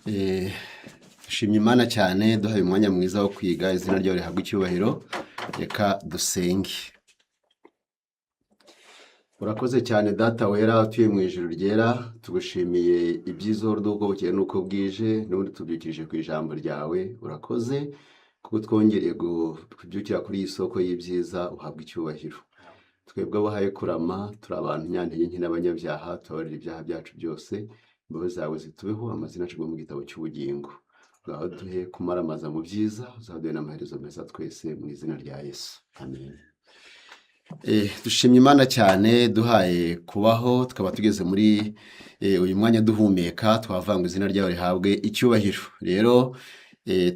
Dushimye Imana cyane duhaye umwanya mwiza wo kwiga. Izina ryawe rihabwa icyubahiro. Reka dusenge. Urakoze cyane, Data wera utuye mu ijuru ryera. Tugushimiye ibyiza uhora uko bukeye n'uko bwije, n'ubundi tubyukirije ku ijambo ryawe. Urakoze kuko twongereye kubyukira kuri iyi soko y'ibyiza. Uhabwa icyubahiro. Twebwe abo uhaye kurama turi abantu nyantege nke n'abanyabyaha. Tubabarira ibyaha byacu byose, imbabazi zawe zitubeho, amazina acibwe mu gitabo cy'ubugingo. Ngaho duhe kumaramaza mu byiza, uzaduhe n'amaherezo meza twese, mu izina rya Yesu, amen. Dushimye Imana cyane duhaye kubaho, tukaba tugeze muri uyu mwanya duhumeka. Twavuga ngo izina ryawe rihabwe icyubahiro. Rero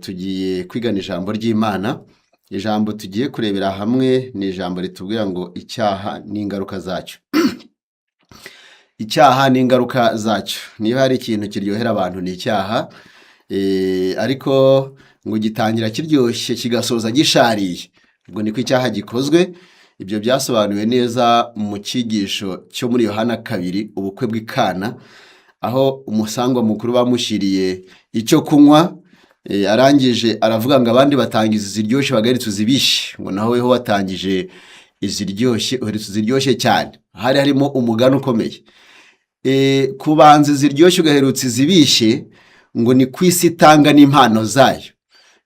tugiye kwigana ijambo ry'Imana. Ijambo tugiye kurebera hamwe ni ijambo ritubwira ngo icyaha n'ingaruka zacyo. Icyaha n'ingaruka zacyo. Niba hari ikintu kiryohera abantu ni icyaha, ariko ngo gitangira kiryoshye kigasoza gishariye. Ubwo niko icyaha gikozwe. Ibyo byasobanuwe neza mu cyigisho cyo muri Yohana 2, ubukwe bw'Ikana, aho umusangwa mukuru bamushyiriye icyo kunywa, arangije aravuga ngo abandi batangiza iziryoshye bagaheretse uzibishye, ngo naho weho watangije iziryoshye uheretse uziryoshye cyane. Hari harimo umugani ukomeye. Kubanza iziryoshye ugaherutsa izibishye, ngo ni ku isi itanga n'impano zayo.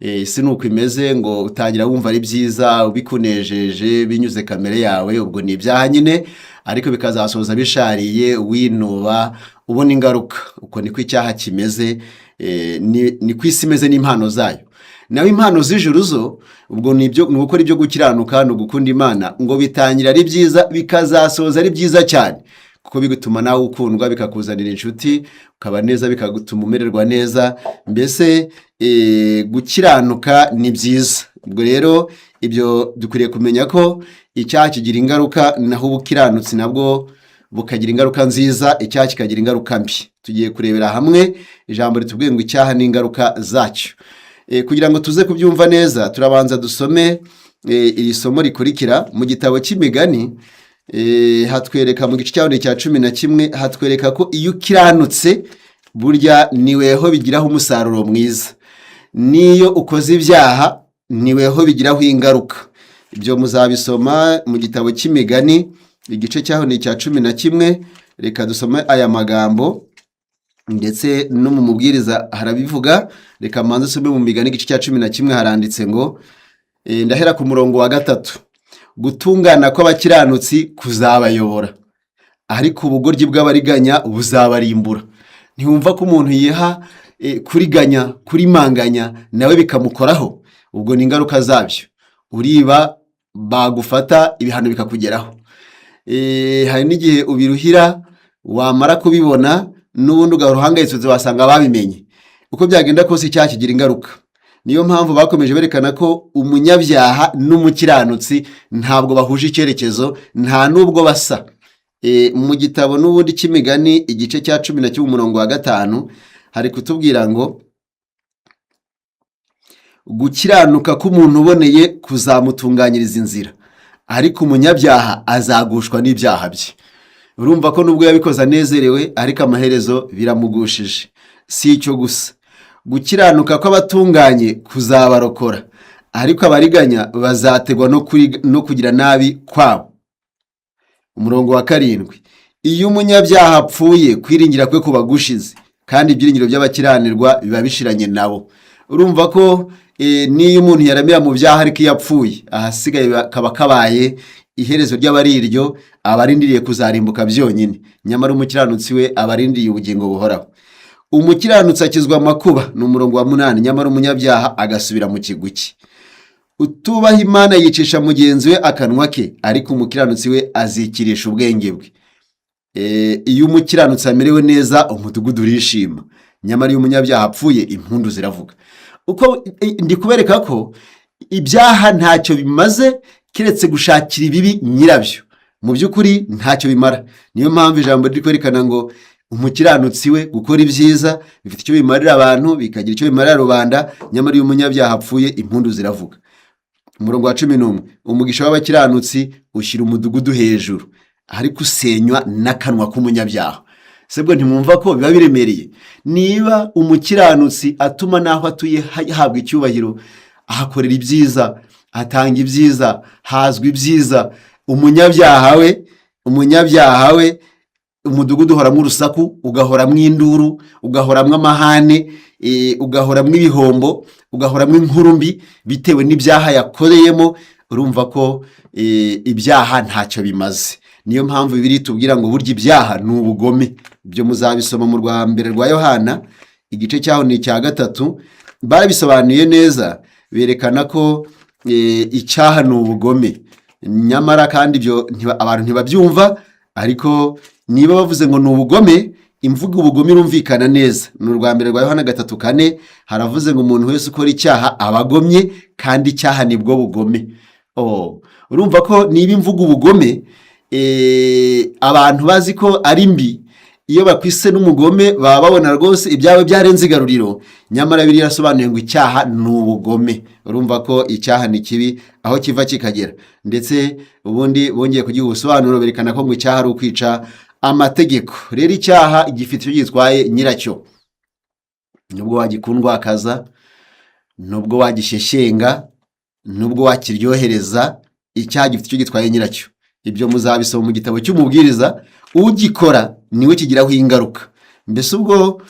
Isi ni uko imeze, ngo utangira wumva ari byiza, bikunejeje, binyuze kamere yawe, ubwo ni ibyaha nyine, ariko bikazasoza bishariye, winuba, ubona ingaruka. Uko niko icyaha kimeze, ni ku isi imeze n'impano zayo. Naho impano z'ijuru zo, ubwo ni ibyo, ni ugukora ibyo gukiranuka, ni ugukunda Imana, ngo bitangira ari byiza bikazasoza ari byiza cyane, kuko bigutuma nawe ukundwa, bikakuzanira inshuti, ukaba neza, bikagutuma umererwa neza. Mbese gukiranuka ni byiza. Ubwo rero ibyo dukwiriye kumenya ko icyaha kigira ingaruka, naho ubukiranutsi nabwo bukagira ingaruka nziza, icyaha kikagira ingaruka mbi. Tugiye kurebera hamwe ijambo ritubwiye ngo icyaha n'ingaruka zacyo. Kugira ngo tuze kubyumva neza, turabanza dusome iri somo rikurikira mu gitabo cy'Imigani. Hatwereka mu gice cya cya 11, hatwereka ko iyo ukiranutse burya niweho bigiraho umusaruro mwiza, n'iyo ukoze ibyaha niweho bigiraho ingaruka. Ibyo muzabisoma mu gitabo cy'Imigani, igice cyaho ni icya 11. Reka dusome aya magambo, ndetse no mu Mubwiriza harabivuga. Reka mbanze usome mu Migani igice cya 11. Haranditse ngo, ndahera ku murongo wa 3: "Gutungana kw'abakiranutsi kuzabayobora, ariko ubugoryi bw'abariganya buzabarimbura." Ntiwumva ko umuntu yiha kuriganya, kurimanganya, nawe bikamukoraho? Ubwo ni ingaruka zabyo. Uriba bagufata, ibihano bikakugeraho. Hari n'igihe ubiruhira, wamara kubibona n'ubundi ugahora uhangayitse, wasanga babimenye. Uko byagenda kose icyaha kigira ingaruka. Niyo mpamvu bakomeje berekana ko umunyabyaha n'umukiranutsi ntabwo bahuje icyerekezo, nta n'ubwo basa. Mu gitabo n'ubundi cy'Imigani, igice cya 11, umurongo wa 5, hari kutubwira ngo "Gukiranuka k'umuntu uboneye kuzamutunganyiriza inzira, ariko umunyabyaha azagushwa n'ibyaha bye." Urumva ko nubwo yabikoze anezerewe, ariko amaherezo biramugushije. Si icyo gusa, "Gukiranuka kw'abatunganye kuzabarokora, ariko abariganya bazategwa no kugira nabi kwabo." Umurongo wa 7: "Iyo umunyabyaha apfuye, kwiringira kwe kuba gushize, kandi ibyiringiro by'abakiranirwa biba bishiranye nabo." Urumva ko n'iyo umuntu yaramira mu byaha, ariko iyo apfuye, ahasigaye kaba kabaye iherezo ry'abari iryo, aba arindiriye kuzarimbuka byonyine. Nyamara umukiranutsi we aba arindiriye ubugingo buhoraho. "Umukiranutsi akizwa amakuba", ni umurongo wa 8, "nyamara umunyabyaha agasubira mu kigwi cye. Utubaha Imana yicisha mugenzi we akanwa ke, ariko umukiranutsi we azikirisha ubwenge bwe." Iyo umukiranutsi amerewe neza, umudugudu urishima, nyamara iyo umunyabyaha apfuye, impundu ziravuga. Uko ndi kubereka ko ibyaha ntacyo bimaze keretse gushakira ibibi nyirabyo. Mu by'ukuri ntacyo bimara. Niyo mpamvu ijambo riri kwerekana ngo umukiranutsi we gukora ibyiza bifite icyo bimarira abantu, bikagira icyo bimarira rubanda, nyamara iyo umunyabyaha apfuye, impundu ziravuga. Umurongo wa 11: "Umugisha w'abakiranutsi ushyira umudugudu hejuru, ariko usenywa n'akanwa k'umunyabyaha." Sebwo ntimwumva ko biba biremereye? Niba umukiranutsi atuma n'aho atuye hahabwa icyubahiro, ahakorera ibyiza, atanga ibyiza, hazwi ibyiza, umunyabyaha we umudugudu uhoramo urusaku, ugahoramo induru, ugahoramo amahane, ugahoramo ibihombo, ugahoramo inkuru mbi bitewe n'ibyaha yakoreyemo. Urumva ko ibyaha ntacyo bimaze. Niyo mpamvu Bibiliya itubwira ngo burya ibyaha ni ubugome. Ibyo muzabisoma mu rwa mbere rwa Yohana, igice cyaho ni icya 3. Barabisobanuye neza, berekana ko icyaha ni ubugome. Nyamara kandi ibyo abantu ntibabyumva. Ariko niba bavuze ngo ni ubugome, imvugo ubugome irumvikana neza. Ni urwa mbere rwa Yohana 3:4, haravuze ngo umuntu wese ukora icyaha aba agomye, kandi icyaha nibwo bugome. Oh, urumva ko niba imvugo ubugome abantu bazi ko ari mbi, iyo bakwise n'umugome baba babona rwose ibyawe byarenze igaruriro. Nyamara Bibiliya irasobanuye ngo icyaha ni ubugome. Urumva ko icyaha ni kibi aho kiva kikagera. Ndetse ubundi bongeye kugiha ubusobanuro, berekana ko ngo icyaha ari ukwica amategeko. Rero icyaha gifite icyo gitwaye nyiracyo, nubwo wagikundwakaza, nubwo wagishyeshyenga, nubwo wakiryohereza, icyaha gifite icyo gitwaye nyiracyo. Ibyo muzabisoma mu gitabo cy'Umubwiriza. Ugikora niwe kigiraho ingaruka. Mbese ubwo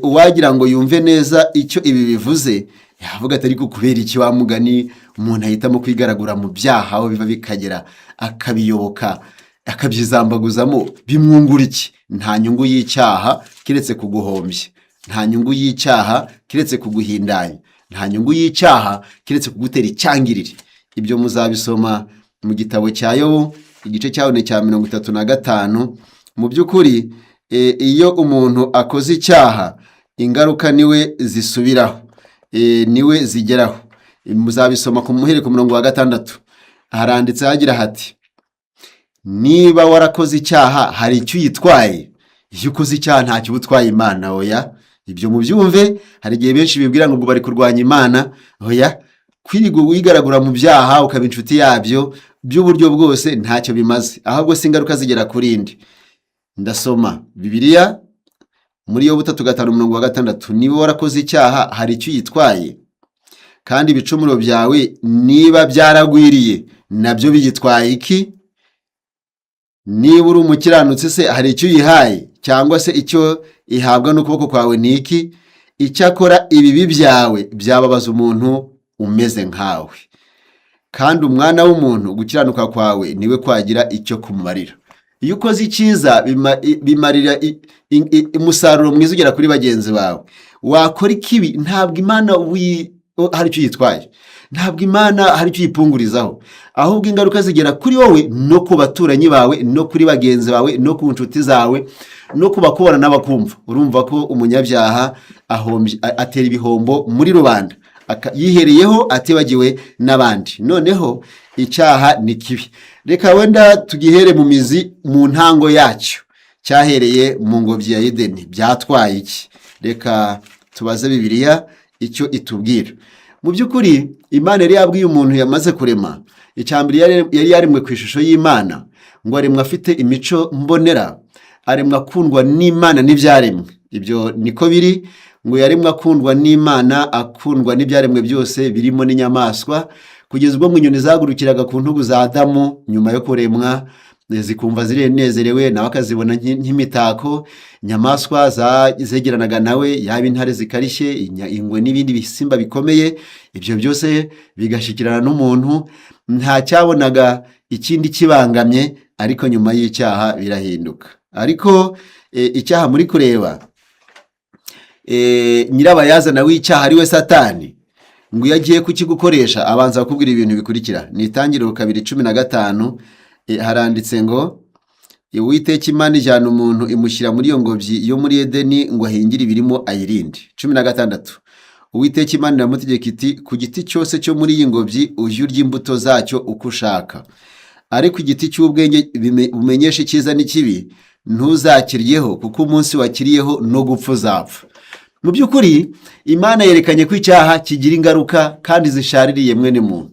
uwagira ngo yumve neza icyo ibi bivuze, yavuga ati: "Ariko kubera iki wa mugani umuntu ahitamo kwigaragura mu byaha, aho biva bikagera, akabiyoboka, akabyizambaguzamo, bimwungura iki?" Nta nyungu y'icyaha keretse kuguhombya, nta nyungu y'icyaha keretse kuguhindanya, nta nyungu y'icyaha keretse kugutera icyangirire. Ibyo muzabisoma mu gitabo cya Yobu, igice cyaho ni cya 35. Mu by'ukuri iyo umuntu akoze icyaha, ingaruka niwe zisubiraho, niwe zigeraho. Muzabisoma ku muhere ku murongo wa 6, haranditse hagira hati: "Niba warakoze icyaha, hari icyo uyitwaye?" Iyo ukoze icyaha ntacyo uba utwaye Imana. Oya, ibyo mubyumve. Hari igihe benshi bibwira ngo ubwo bari kurwanya Imana. Oya, kwirirwa wigaragura mu byaha, ukaba inshuti yabyo by'uburyo bwose, ntacyo bimaze, ahubwo si ingaruka zigera kuri indi. Ndasoma Bibiliya muri Yobu 3:5, umurongo wa 6: "Niba warakoze icyaha, hari icyo uyitwaye? Kandi ibicumuro byawe niba byaragwiriye, nabyo bigitwaye iki? Niba uri umukiranutsi se, hari icyo uyihaye? Cyangwa se icyo ihabwa n'ukuboko kwawe ni iki? Icyakora ibibi byawe byababaza umuntu umeze nkawe, kandi umwana w'umuntu gukiranuka kwawe niwe kwagira icyo kumumarira." Iyo ukoze icyiza, bimarira umusaruro mwiza ugera kuri bagenzi bawe. Wakora ikibi, ntabwo Imana hari icyo uyitwaye, ntabwo Imana hari icyo uyipungurizaho, ahubwo ingaruka zigera kuri wowe no ku baturanyi bawe no kuri bagenzi bawe no ku nshuti zawe no ku bakubona n'abakumva. Urumva ko umunyabyaha atera ibihombo muri rubanda, yihereyeho atibagiwe n'abandi. Noneho icyaha ni kibi. Reka wenda tugihere mu mizi, mu ntango yacyo. Cyahereye mu ngobyi ya Edeni. Byatwaye iki? Reka tubaze Bibiliya icyo itubwira. Mu by'ukuri Imana yari yabwiye umuntu yamaze kurema. Icya mbere, yari yaremwe ku ishusho y'Imana, ngo aremwe afite imico mbonera, aremwa akundwa n'Imana n'ibyaremwe. Ibyo niko biri, ngo yaremwe akundwa n'Imana, akundwa n'ibyaremwe byose birimo n'inyamaswa, kugeza ubwo ngo inyoni zagurukiraga ku ntugu za Adamu nyuma yo kuremwa, zikumva zirenezerewe, nawe akazibona nk'imitako. Inyamaswa zegeranaga nawe, yaba intare zikarishye, ingwe n'ibindi bisimba bikomeye, ibyo byose bigashyikirana n'umuntu, nta cyabonaga ikindi kibangamye. Ariko nyuma y'icyaha birahinduka. Ariko icyaha muri kureba, nyirabayazana w'icyaha ari we Satani, ngo iyo agiye kukigukoresha abanza kukubwira ibintu bikurikira. Ni Itangiriro 2:15, haranditse ngo: "Uwiteka Imana ijyana umuntu, imushyira muri iyo ngobyi yo muri Edeni ngo ahingire ibirimo, ayirinde." 16: "Uwiteka Imana iramutegeka iti: 'Ku giti cyose cyo muri iyi ngobyi ujye urya imbuto zacyo uko ushaka, ariko igiti cy'ubwenge bumenyesha icyiza n'ikibi ntuzakiryeho, kuko umunsi wakiriyeho no gupfa uzapfa.'" Mu by'ukuri Imana yerekanye ko icyaha kigira ingaruka kandi zishaririye mwene muntu.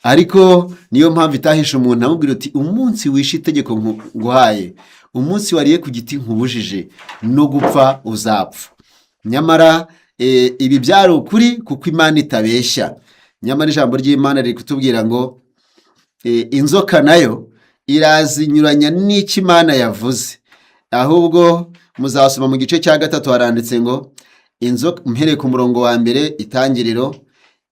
Ariko niyo mpamvu itahisha umuntu, amubwira uti: "Umunsi wishe itegeko nguhaye Umunsi wariye ku giti nkubujije, no gupfa uzapfa. Nyamara ibi byari ukuri kuko Imana itabeshya. Nyamara ijambo ry'Imana riri kutubwira ngo inzoka nayo irazinyuranya n'icyo Imana yavuze. Ahubwo muzasoma mu gice cya 3, haranditse ngo inzoka, mpereye ku murongo wa 1, Itangiriro: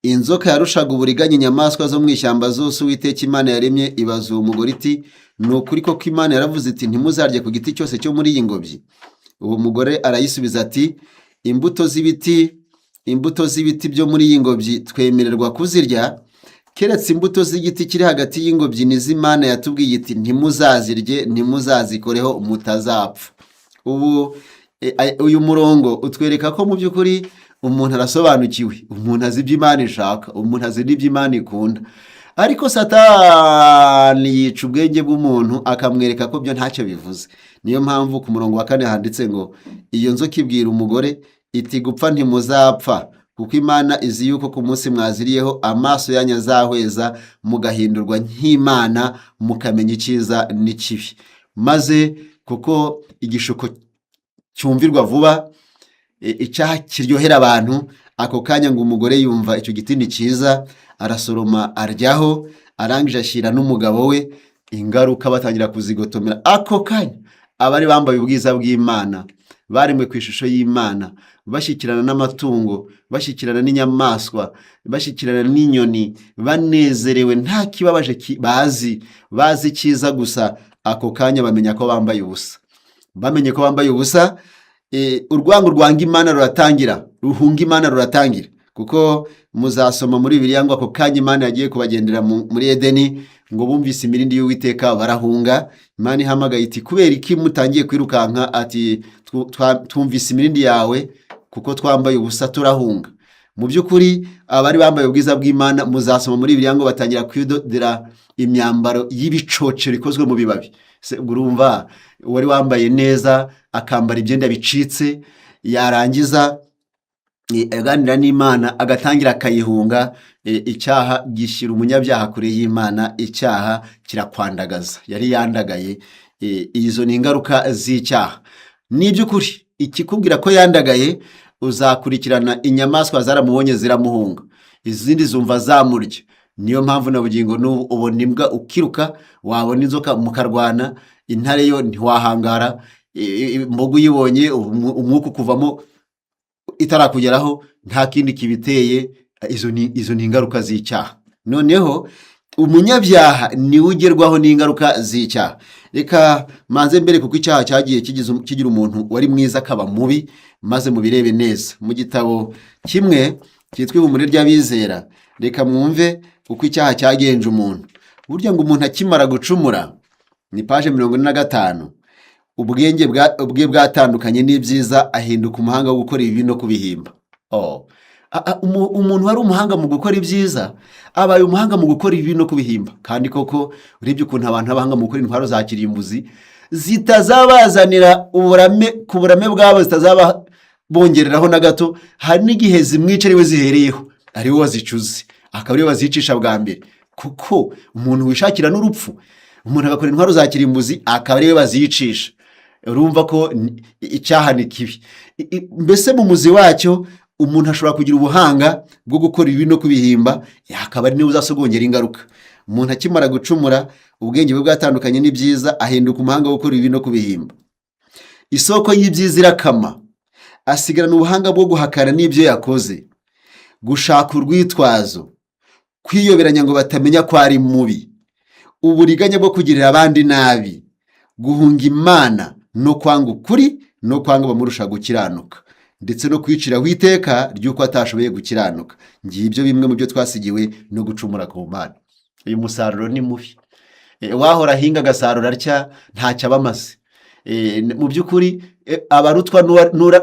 "Inzoka yarushaga uburiganya inyamaswa zo mu ishyamba zose Uwiteka Imana yaremye. Ibaza uwo mugore iti: 'Ni ukuri koko Imana yaravuze iti: Ntimuzarye ku giti cyose cyo muri iyi ngobyi?' Uwo mugore arayisubiza ati: Imbuto z'ibiti byo muri iyi ngobyi twemererwa kuzirya, keretse imbuto z'igiti kiri hagati y'ingobyi, nizo Imana yatubwiye iti: Ntimuzazirye, ntimuzazikoreho, mutazapfa.'" Ubu uyu murongo utwereka ko mu by'ukuri umuntu arasobanukiwe, umuntu azi ibyo Imana ishaka, umuntu azi n'ibyo Imana ikunda, ariko Satani yica ubwenge bw'umuntu, akamwereka ko byo ntacyo bivuze. Niyo mpamvu ku murongo wa 4 handitse ngo: "Iyo nzoka ibwira umugore iti: Gupfa ntimuzapfa, kuko Imana izi yuko ku munsi mwaziriyeho amaso yanyu azahweza, mugahindurwa nk'Imana, mukamenya icyiza n'ikibi." Maze kuko igishuko cyumvirwa vuba, icyaha kiryohera abantu ako kanya, ngo umugore yumva icyo giti ni cyiza, arasoroma aryaho, arangije ashyira n'umugabo we. Ingaruka batangira kuzigotomera ako kanya. Abari bambaye ubwiza bw'Imana, baremwe ku ishusho y'Imana, bashyikirana n'amatungo, bashyikirana n'inyamaswa, bashyikirana n'inyoni, banezerewe, nta kibabaje bazi, bazi icyiza gusa, ako kanya bamenya ko bambaye ubusa. Bamenye ko bambaye ubusa, urwango rwanga Imana ruratangira, ruhunga Imana ruratangira, kuko muzasoma muri Bibiliya ngo ako kanya Imana yagiye kubagendera muri Edeni, ngo bumvise imirindi y'Uwiteka barahunga. Imana ihamagaye iti: "Kubera iki mutangiye kwirukanka?" Ati: "Twumvise imirindi yawe, kuko twambaye ubusa turahunga." Mu by'ukuri abari bambaye ubwiza bw'Imana, muzasoma muri Bibiliya ngo batangira kwidodera imyambaro y'ibicocero ikozwe mu bibabi. Se ubwo urumva uwari wambaye neza akambara ibyenda bicitse, yarangiza aganira n'Imana agatangira akayihunga? Icyaha gishyira umunyabyaha kure y'Imana, icyaha kirakwandagaza. Yari yandagaye. Izo ni ingaruka z'icyaha. Ni iby'ukuri, ikikubwira ko yandagaye, uzakurikirana inyamaswa zaramubonye ziramuhunga, izindi zumva zamurya. Niyo mpamvu na bugingo n'ubu ubona imbwa ukiruka, wabona inzoka mukarwana, intare yo ntiwahangara, imbogo uyibonye umwuka ukuvamo itarakugeraho. Nta kindi kibiteye, izo ni ingaruka z'icyaha. Noneho umunyabyaha niwe ugerwaho n'ingaruka z'icyaha. Reka manze mbere, kuko icyaha cyagiye kigira umuntu wari mwiza akaba mubi, maze mubirebe neza mu gitabo kimwe cyitwa Ihumure ry'Abizera. Reka mwumve uko icyaha cyagenje umuntu. Burya ngo umuntu akimara gucumura, ni paje 45, ubwenge bwe bwatandukanye n'ibyiza, ahinduka umuhanga wo gukora ibibi no kubihimba. Oh. Umuntu wari umuhanga mu gukora ibyiza abaye umuhanga mu gukora ibibi no kubihimba. Kandi koko urebye ukuntu abantu b'abahanga mu gukora intwaro za kirimbuzi zitazabazanira uburame ku burame bwabo, zitazababongereraho na gato, hari n'igihe zimwica ariwe zihereyeho, ariwe wazicuze, akaba ariwe bazicisha bwa mbere. Kuko umuntu wishakira n'urupfu, umuntu agakora intwaro za kirimbuzi akaba ariwe bazicisha, urumva ko icyaha ni kibi. Mbese mu muzi wacyo, umuntu ashobora kugira ubuhanga bwo gukora ibi no kubihimba, akaba ari niwe uzasogongera ingaruka. Umuntu akimara gucumura, ubwenge bwe bwatandukanye n'ibyiza, ahinduka umuhanga wo gukora ibi no kubihimba. Isoko y'ibyiza irakama, asigarana ubuhanga bwo guhakana n'ibyo yakoze, gushaka urwitwazo, kwiyoberanya ngo batamenya ko ari mubi, uburiganya bwo kugirira abandi nabi, guhunga Imana no kwanga ukuri, no kwanga abamurusha gukiranuka, ndetse no kwiciraho iteka ry'uko atashoboye gukiranuka. Ngibyo bimwe mu byo twasigiwe no gucumura ku Mana. Uyu musaruro ni mubi. Wahora ahinga agasarura atya, ntacyo aba amaze. Mu by'ukuri abarutwa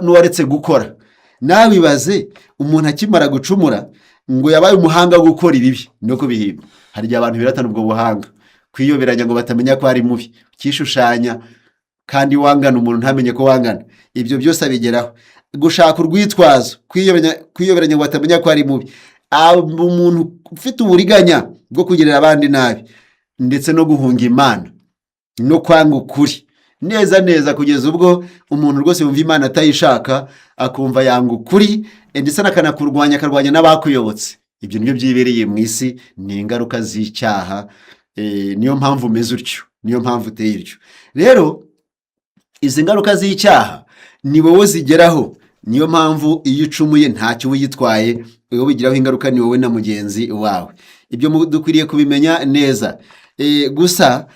n'uwaretse gukora. Nawe ibaze umuntu akimara gucumura ngo yabaye umuhanga wo gukora ibibi no kubihimba. Hari igihe abantu biratana ubwo buhanga, kwiyoberanya ngo batamenya ko ari mubi, ukishushanya kandi wangana, umuntu ntamenye ko wangana. Ibyo byose abigeraho, gushaka urwitwazo, kwiyoberanya ngo batamenya ko ari mubi. Umuntu ufite uburiganya bwo kugirira abandi nabi, ndetse no guhunga Imana no kwanga ukuri. Neza neza, kugeza ubwo umuntu rwose yumva Imana atayishaka, akumva yanga ukuri, ndetse akanakurwanya, akarwanya n'abakuyobotse. Ibyo nibyo byibereye mu isi, ni ingaruka z'icyaha. Niyo mpamvu umeze utyo, niyo mpamvu uteye utyo. Rero izi ngaruka z'icyaha ni wowe zigeraho. Niyo mpamvu iyo ucumuye ntacyo uba uyitwaye, wowe bigiraho ingaruka ni wowe na mugenzi wawe. Ibyo dukwiriye kubimenya neza. Gusa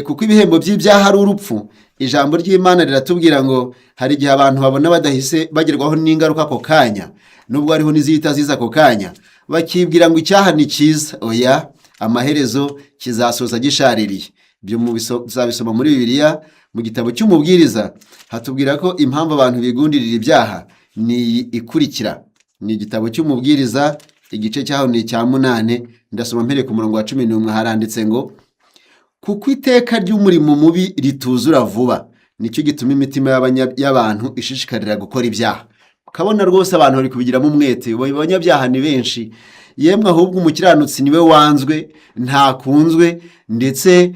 kuko ibihembo by'ibyaha ari urupfu, ijambo ry'Imana riratubwira ngo hari igihe abantu babona badahise bagerwaho n'ingaruka ako kanya, nubwo hariho n'izihita ziza ako kanya, bakibwira ngo icyaha ni cyiza. Oya, amaherezo kizasoza gishaririye. Ibyo muzabisoma muri Bibiliya mu gitabo cy'Umubwiriza. Hatubwira ko impamvu abantu bigundirira ibyaha ni iyi ikurikira. Ni igitabo cy'Umubwiriza, igice cyaho ni icya 8, ndasoma mpereye ku murongo wa 11. Haranditse ngo: "Kuko iteka ry'umurimo mubi rituzura vuba, nicyo gituma imitima y'abantu ishishikarira gukora ibyaha." Ukabona rwose abantu bari kubigiramo umwete, abanyabyaha ni benshi. Yemwe, ahubwo umukiranutsi niwe wanzwe, ntakunzwe, ndetse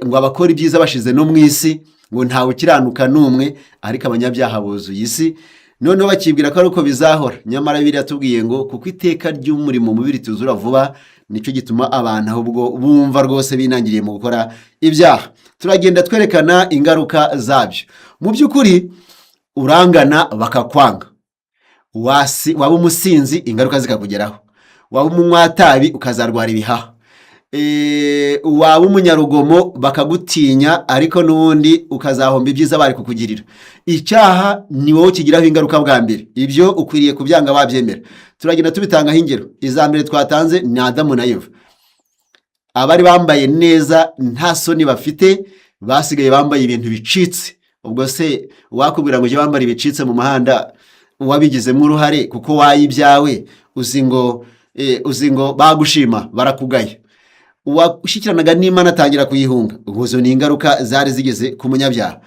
ngo abakora ibyiza bashize no mu isi, ngo ntawe ukiranuka n'umwe, ariko abanyabyaha buzuye isi. Noneho bakibwira ko ari uko bizahora, nyamara Bibiliya tubwiye ngo kuko iteka ry'umurimo mubi rituzura vuba, nicyo gituma abantu ahubwo bumva rwose binangiriye mu gukora ibyaha. Turagenda twerekana ingaruka zabyo. Mu by'ukuri urangana bakakwanga, waba umusinzi ingaruka zikakugeraho, waba umunywatabi ukazarwara ibihaha, waba umunyarugomo bakagutinya, ariko n'ubundi ukazahomba ibyiza bari kukugirira. Icyaha ni wowe kigiraho ingaruka bwa mbere, ibyo ukwiriye kubyanga wabyemera. Turagenda tubitangaho ingero. Iza mbere twatanze ni Adamu na Eva. Abari bambaye neza nta soni bafite, basigaye bambaye ibintu bicitse. Ubwo se wakubwira ngo ujye wambara ibicitse mu muhanda, wabigizemo uruhare kuko waye ibyawe, uzi ngo bagushima? Barakugaya. Uwashyikiranaga n'Imana atangira kuyihunga. Ubwo izo ni ingaruka zari zigeze ku munyabyaha.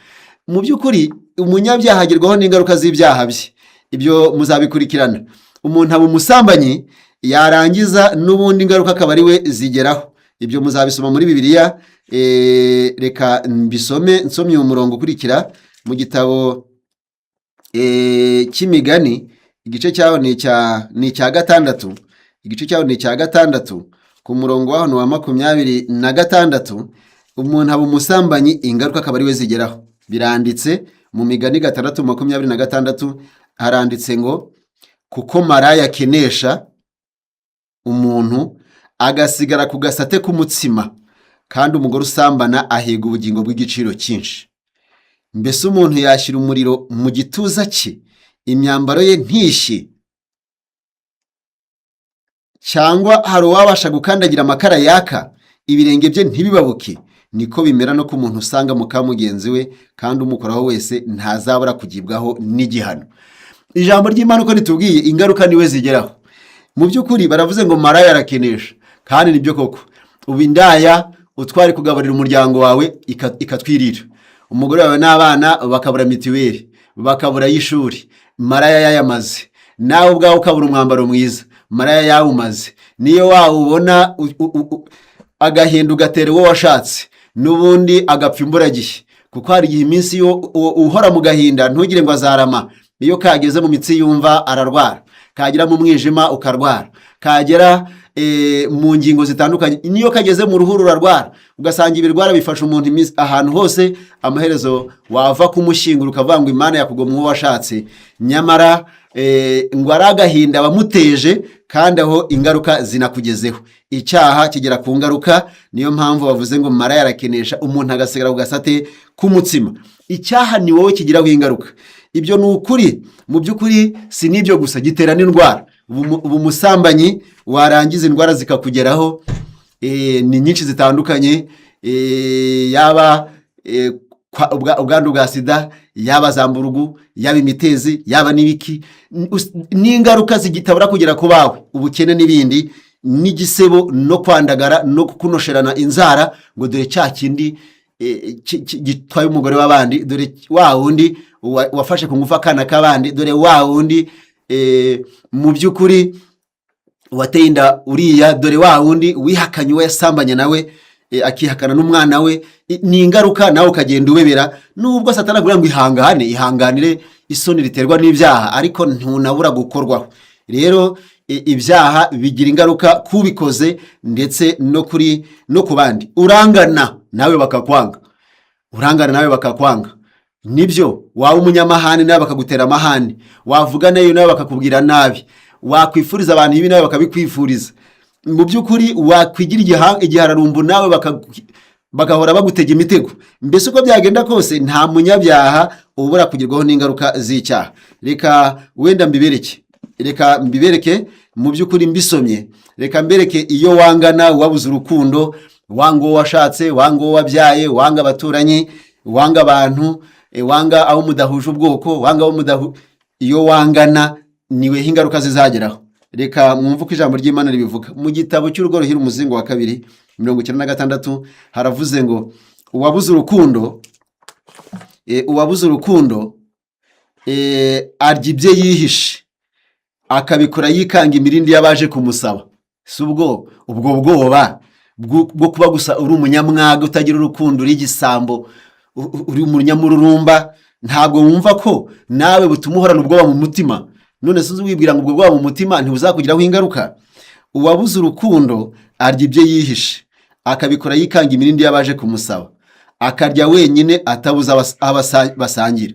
Mu by'ukuri umunyabyaha agerwaho n'ingaruka z'ibyaha bye, ibyo muzabikurikirana. Umuntu aba umusambanyi, yarangiza n'ubundi ingaruka akaba ari we zigeraho. Ibyo muzabisoma muri Bibiliya. Reka mbisome, nsomye umurongo ukurikira mu gitabo cy'Imigani, igice cyaho ni icya 6, igice cyaho ni icya 6, ku murongo waho ni uwa 26. Umuntu aba umusambanyi, ingaruka akaba ari we zigeraho. Biranditse mu Migani 6:26, haranditse ngo: "Kuko maraya akenesha umuntu agasigara ku gasate k'umutsima, kandi umugore usambana ahiga ubugingo bw'igiciro cyinshi. Mbese umuntu yashyira umuriro mu gituza cye, imyambaro ye ntishye? Cyangwa hari uwabasha gukandagira amakara yaka, ibirenge bye ntibibabuke? Niko bimera no ku muntu usanga muka mugenzi we, kandi umukoraho wese ntazabura kugibwaho n'igihano." Ijambo ry'Imana uko ritubwiye, ingaruka niwe zigeraho. Mu by'ukuri baravuze ngo maraya arakenesha, kandi nibyo koko. Ubu indaya utwari kugaburira umuryango wawe ikatwirira, umugore wawe n'abana bakabura mituweli, bakabura y'ishuri, maraya yayamaze. Nawe ubwawe ukabura umwambaro mwiza, maraya yawumaze. Niyo wawubona agahinda ugatera uwo washatse, n'ubundi agapfa imburagihe, kuko hari igihe iminsi yo uhora mu gahinda, ntugire ngo azarama. Iyo kageze mu mitsi yumva ararwara, kagera mu mwijima ukarwara, kagera mu ngingo zitandukanye, niyo kageze mu ruhu rurarwara, ugasanga ibirwara bifasha umuntu ahantu hose. Amaherezo wava kumushyingura ukavuga ngo Imana yakugomwa uwo washatse, nyamara ngo ari agahinda wamuteje, kandi aho ingaruka zinakugezeho. Icyaha kigera ku ngaruka. Niyo mpamvu bavuze ngo maraya arakenesha umuntu agasigara ku gasate k'umutsima. Icyaha ni wowe kigiraho ingaruka, ibyo ni ukuri. Mu by'ukuri si n'ibyo gusa, gitera n'indwara. Ubu umusambanyi warangiza indwara zikakugeraho, ni nyinshi zitandukanye, yaba ubwandu bwa sida, yaba za mburugu, yaba imitezi, yaba n'ibiki, n'ingaruka zigitabura kugera ku bawe, ubukene n'ibindi, n'igisebo no kwandagara no kukunosherana inzara ngo dore cya kindi gitwaye umugore w'abandi, dore wa wundi wafashe ku ngufu akana k'abandi, dore wa wundi mu by'ukuri wateye inda uriya, dore wa wundi wihakanye uwo yasambanye nawe. akihakana n'umwana we. Ni ingaruka nawe ukagenda ubebera, nubwo Satani akubwira ngo ihangane, ihanganire isoni riterwa n'ibyaha, ariko ntunabura gukorwaho. Rero ibyaha bigira ingaruka kubikoze ndetse no kuri no ku bandi. Urangana nawe bakakwanga, urangana nawe bakakwanga. Nibyo, waba umunyamahane nawe bakagutera amahane, wavuga nayo nawe bakakubwira nabi, wakwifuriza abantu ibi nawe bakabikwifuriza. Mu by'ukuri wakwigira igihararumbu nawe bagahora bagutega imitego. Mbese uko byagenda kose, nta munyabyaha ubura kugerwaho n'ingaruka z'icyaha. Reka wenda mbibereke, reka mbibereke mu by'ukuri mbisomye. Reka mbereke: iyo wangana, wabuze urukundo, wanga uwo washatse, wanga uwo wabyaye, wanga abaturanyi, wanga abantu, wanga abo mudahuje ubwoko, wanga abo mudahu, iyo wangana niweho ingaruka zizageraho. Reka mwumve uko ijambo ry'Imana ribivuga mu gitabo cy'Urugo Ruhira, umuzingo wa kabiri, 96. Haravuze ngo uwabuze urukundo, uwabuze urukundo arya ibye yihishe, akabikora yikanga imirindi y'abaje kumusaba. Si ubwo bwoba bwo kuba gusa uri umunyamwaga, utagira urukundo, uri igisambo, uri umunyamururumba, ntabwo wumva ko nawe butuma uhorana ubwoba mu mutima? None se wibwira ngo ubwo bwoba mu mutima ntibuzakugiraho ingaruka? Uwabuze urukundo arya ibyo yihishe, akabikora yikanga imirindi y'abaje kumusaba, akarya wenyine atabuze abo basangira.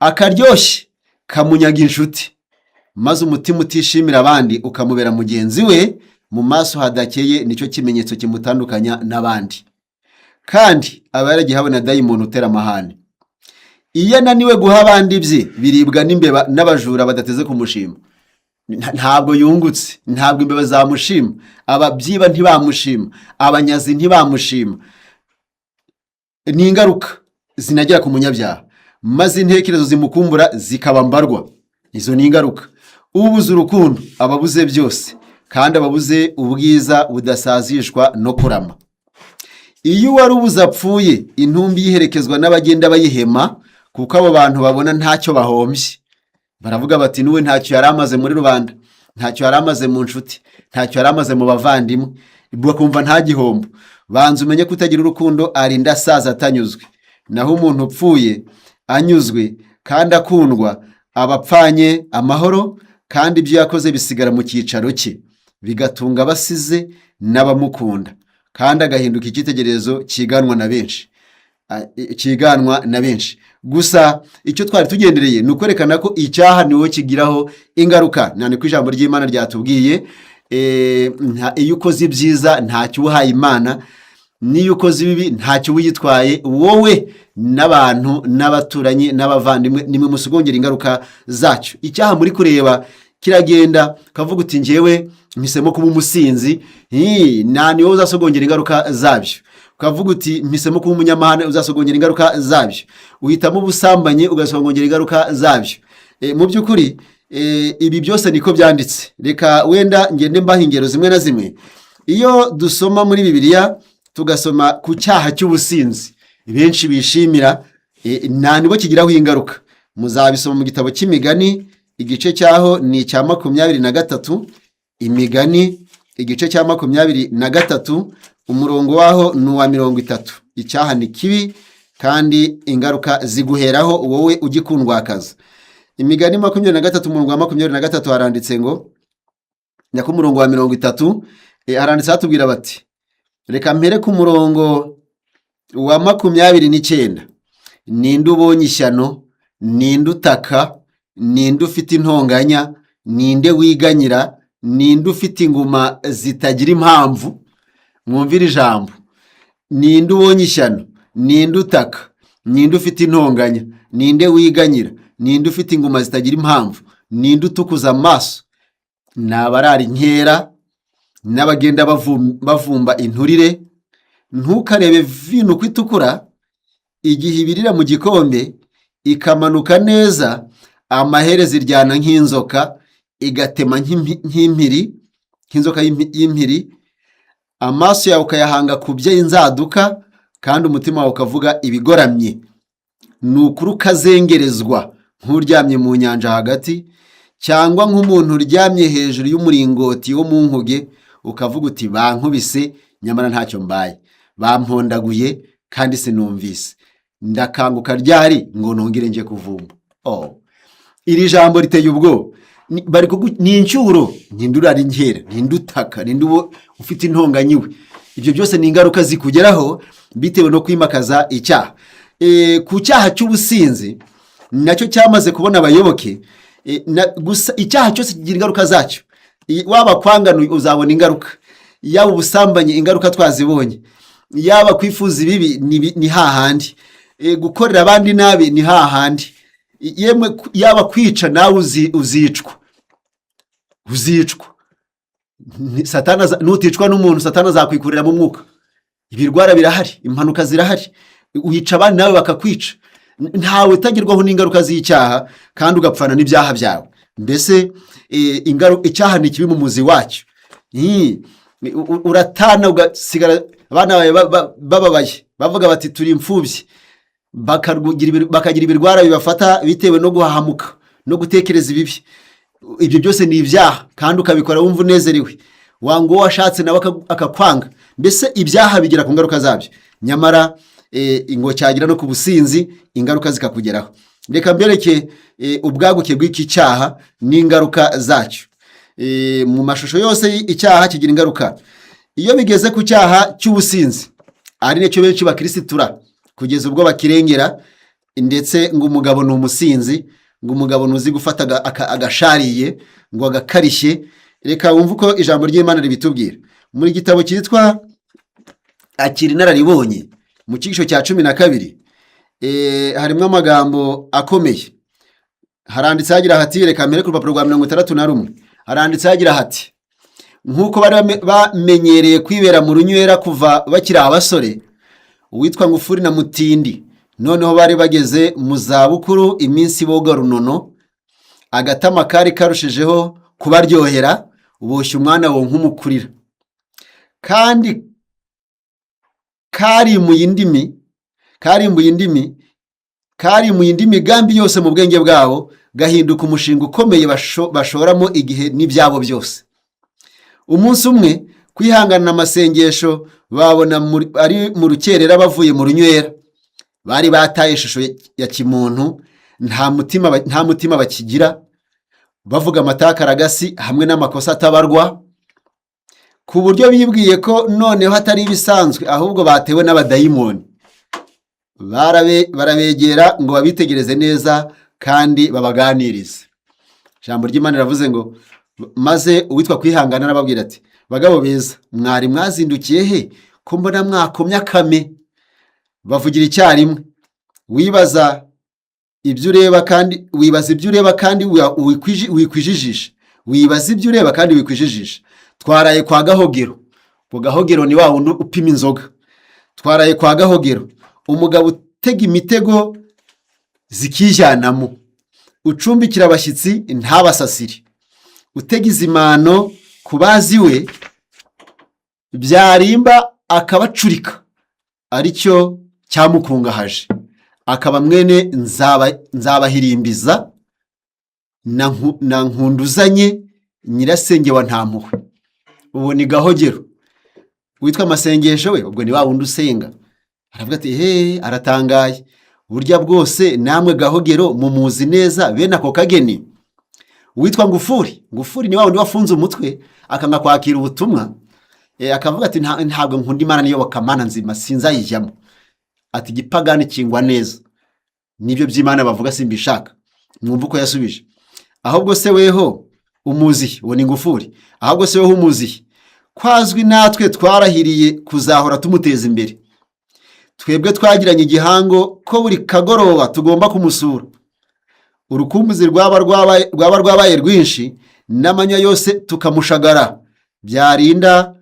Akaryoshye kamunyaga inshuti, maze umutima utishimira abandi ukamubera mugenzi we. Mu maso hadakeye nicyo kimenyetso kimutandukanya n'abandi, kandi aba yaragihawe na dayimoni utera amahane. Iyo ananiwe guha abandi ibye, biribwa n'imbeba n'abajura badateze kumushima. Ntabwo yungutse, ntabwo imbeba zamushima, ababyiba ntibamushima, abanyazi ntibamushima. Ni ingaruka zinagera ku munyabyaha, maze intekerezo zimukumbura zikaba mbarwa. Izo ni ingaruka. Ubuze urukundo aba abuze byose, kandi aba abuze ubwiza budasazishwa no kurama. Iyo uwarubuze apfuye, intumbi yiherekezwa n'abagenda bayihema, kuko abo bantu babona ntacyo bahombye. Baravuga bati: "N'uwe ntacyo yari amaze muri rubanda, ntacyo yari amaze mu nshuti, ntacyo yari amaze mu bavandimwe." Bakumva nta gihombo. Banza umenye ko utagira urukundo arinda asaza atanyuzwe, naho umuntu upfuye anyuzwe kandi akundwa aba apfanye amahoro, kandi ibyo yakoze bisigara mu cyicaro cye, bigatunga abasize n'abamukunda, kandi agahinduka icyitegererezo cyiganwa na benshi, cyiganwa na benshi. Gusa icyo twari tugendereye ni ukwerekana ko icyaha niwo kigiraho ingaruka. Nta ko ijambo ry'Imana ryatubwiye, iyo ukoze ibyiza ntacyo uba uhaye Imana, n'iyo ukoze ibibi ntacyo uba uyitwaye. Wowe n'abantu n'abaturanyi n'abavandimwe nimwe musogongera ingaruka zacyo. Icyaha muri kureba kiragenda, ukavuga uti: "Njyewe mpisemo kuba umusinzi." Nta ni wowe uzasogongera ingaruka zabyo. Ukavuga uti: "Mpisemo kuba umunyamahane," uzasogongera ingaruka zabyo. Uhitamo ubusambanyi, ugasogongera ingaruka zabyo. Mu by'ukuri ibi byose niko byanditse. Reka wenda ngende mbaha ingero zimwe na zimwe. Iyo dusoma muri Bibiliya, tugasoma ku cyaha cy'ubusinzi benshi bishimira, nta nibo kigiraho ingaruka. Muzabisoma mu gitabo cy'Imigani, igice cyaho ni icya 23. Imigani igice cya 23, umurongo waho ni uwa 30. Icyaha ni kibi kandi ingaruka ziguheraho wowe ugikundwakaza. Imigani 23, umurongo wa 23, haranditse ngo, nyako umurongo wa 30, haranditse hatubwira bati, reka mpere ku murongo wa 29: "Ninde ubonye ishyano? Ninde utaka? Ninde ufite intonganya? Ninde wiganyira? Ninde ufite inguma zitagira impamvu?" Mwumvire ijambo: ninde ubonye ishyano? Ninde utaka? Ninde ufite intonganya? Ninde wiganyira? Ninde ufite inguma zitagira impamvu? Ninde utukuza amaso? Ni abarara inkera n'abagenda bavumba inturire. Ntukarebe vino uko itukura igihe ibirira mu gikombe ikamanuka neza. Amaherezo iryana nk'inzoka, igatema nk'impiri, nk'inzoka y'impiri. Amaso yawe ukayahanga ku by'inzaduka, kandi umutima wawe ukavuga ibigoramye. Ni ukuri ukazengerezwa nk'uryamye mu nyanja hagati, cyangwa nk'umuntu uryamye hejuru y'umuringoti wo mu nkuge, ukavuga uti: 'Bankubise, nyamara ntacyo mbaye.'" Bampondaguye kandi sinumvise. Ndakanguka ryari ngo nongere nje kuvumba?" Oh. Iri jambo riteye ubwoba. Ni incyuro. Ninde urara inkera? Ninde utaka? Ninde uwo ufite intonganya iwe? Ibyo byose ni ingaruka zikugeraho bitewe no kwimakaza icyaha. Ku cyaha cy'ubusinzi nacyo cyamaze kubona abayoboke. Gusa icyaha cyose kigira ingaruka zacyo. Waba kwangana uzabona ingaruka, yaba ubusambanyi ingaruka twazibonye, yaba kwifuza ibibi ni hahandi, gukorera abandi nabi ni hahandi, yemwe yaba kwica nawe uzicwa, uzicwa. Nuticwa n'umuntu, Satani azakwikurira mu mwuka. Ibirwara birahari, impanuka zirahari, wica abandi nawe bakakwica. Ntawe utagerwaho n'ingaruka z'icyaha, kandi ugapfana n'ibyaha byawe. Mbese icyaha ni kibi mu muzi wacyo. Uratana ugasigara abana bawe bababaye, bavuga bati: "Turi imfubyi." Bakagira ibirwara bibafata bitewe no guhahamuka no gutekereza ibibi. Ibyo byose ni ibyaha, kandi ukabikora wumva unezerewe. Wanga uwo washatse nawe akakwanga. Mbese ibyaha bigira ku ngaruka zabyo. Nyamara ngo cyagira no ku businzi ingaruka zikakugeraho. Reka mbereke ubwaguke bw'iki cyaha n'ingaruka zacyo. Mu mashusho yose icyaha kigira ingaruka. Iyo bigeze ku cyaha cy'ubusinzi, ari nacyo benshi bakirisitura kugeza ubwo bakirengera, ndetse ngo umugabo ni umusinzi, ngo umugabo ntuzi gufata agashariye, ngo agakarishye. Reka wumve uko ijambo ry'Imana ribitubwira muri gitabo cyitwa Akira Inararibonye, mu cyigisho cya 12. Harimo amagambo akomeye. Haranditse hagira hati, reka mbere ku rupapuro rwa 61, haranditse hagira hati: "Nk'uko bari bamenyereye kwibera mu runywera kuva bakiri abasore, uwitwa Ngufuri na Mutindi noneho bari bageze mu zabukuru, iminsi boga runono, agatama kari karushijeho kubaryohera, boshya umwana wo nk'umukurira, kandi karimuye indimi, karimbuye indimi, karimuye indi migambi yose mu bwenge bwabo, gahinduka umushinga ukomeye bashoramo igihe n'ibyabo byose. Umunsi umwe, kwihangana amasengesho, babona ari mu rukerera bavuye mu runywera. Bari bataye ishusho ya kimuntu, nta mutima bakigira, bavuga amatakaragasi hamwe n'amakosa atabarwa, ku buryo bibwiye ko noneho atari ibisanzwe, ahubwo batewe n'abadayimoni. Barabegera ngo babitegereze neza kandi babaganirize." Ijambo ry'Imana riravuze ngo: "Maze uwitwa Kwihangana arababwira ati: 'Bagabo beza, mwari mwazindukiye he ko mbona mwakomye akame?' Bavugira icyarimwe: 'Wibaza ibyo ureba kandi wibaza ibyo ureba kandi wikwijijisha, wibaza ibyo ureba kandi wikwijijisha. Twaraye kwa Gahogero.'" Ubwo Gahogero ni wa wundi upima inzoga. "Twaraye kwa Gahogero, umugabo utega imitego zikijyanamo, ucumbikira abashyitsi ntabasasire, utega izimano ku bazi we, byarimba akabacurika, aricyo cyamukungahaje, akaba mwene Nzabahirimbiza na Nkunduzanye, nyirasenge wa Ntampuhwe." Ubu ni Gahogero. Witwa Amasengesho we, ubwo ni wa wundi usenga, aravuga ati: "He, aratangaye burya bwose namwe Gahogero mumuzi neza bene ako kageni." Uwitwa Ngufuri, Ngufuri ni wa wundi wafunze umutwe akanga kwakira ubutumwa, akavuga ati: "Ntabwo nkunda Imana niyobokamana nzima, sinzayijyamo." Ati: "Igipagani kingwa neza, nibyo by'Imana bavuga simbishaka." Mwumva uko yasubije: "Ahubwo se weho umuzihe?" Uwo ni Ngufuri. "Ahubwo se weho umuzihe, kwazwi natwe twarahiriye kuzahora tumuteza imbere? Twebwe twagiranye igihango ko buri kagoroba tugomba kumusura. Urukumbuzi rwaba rwabaye rwinshi, n'amanywa yose tukamushagara, byarinda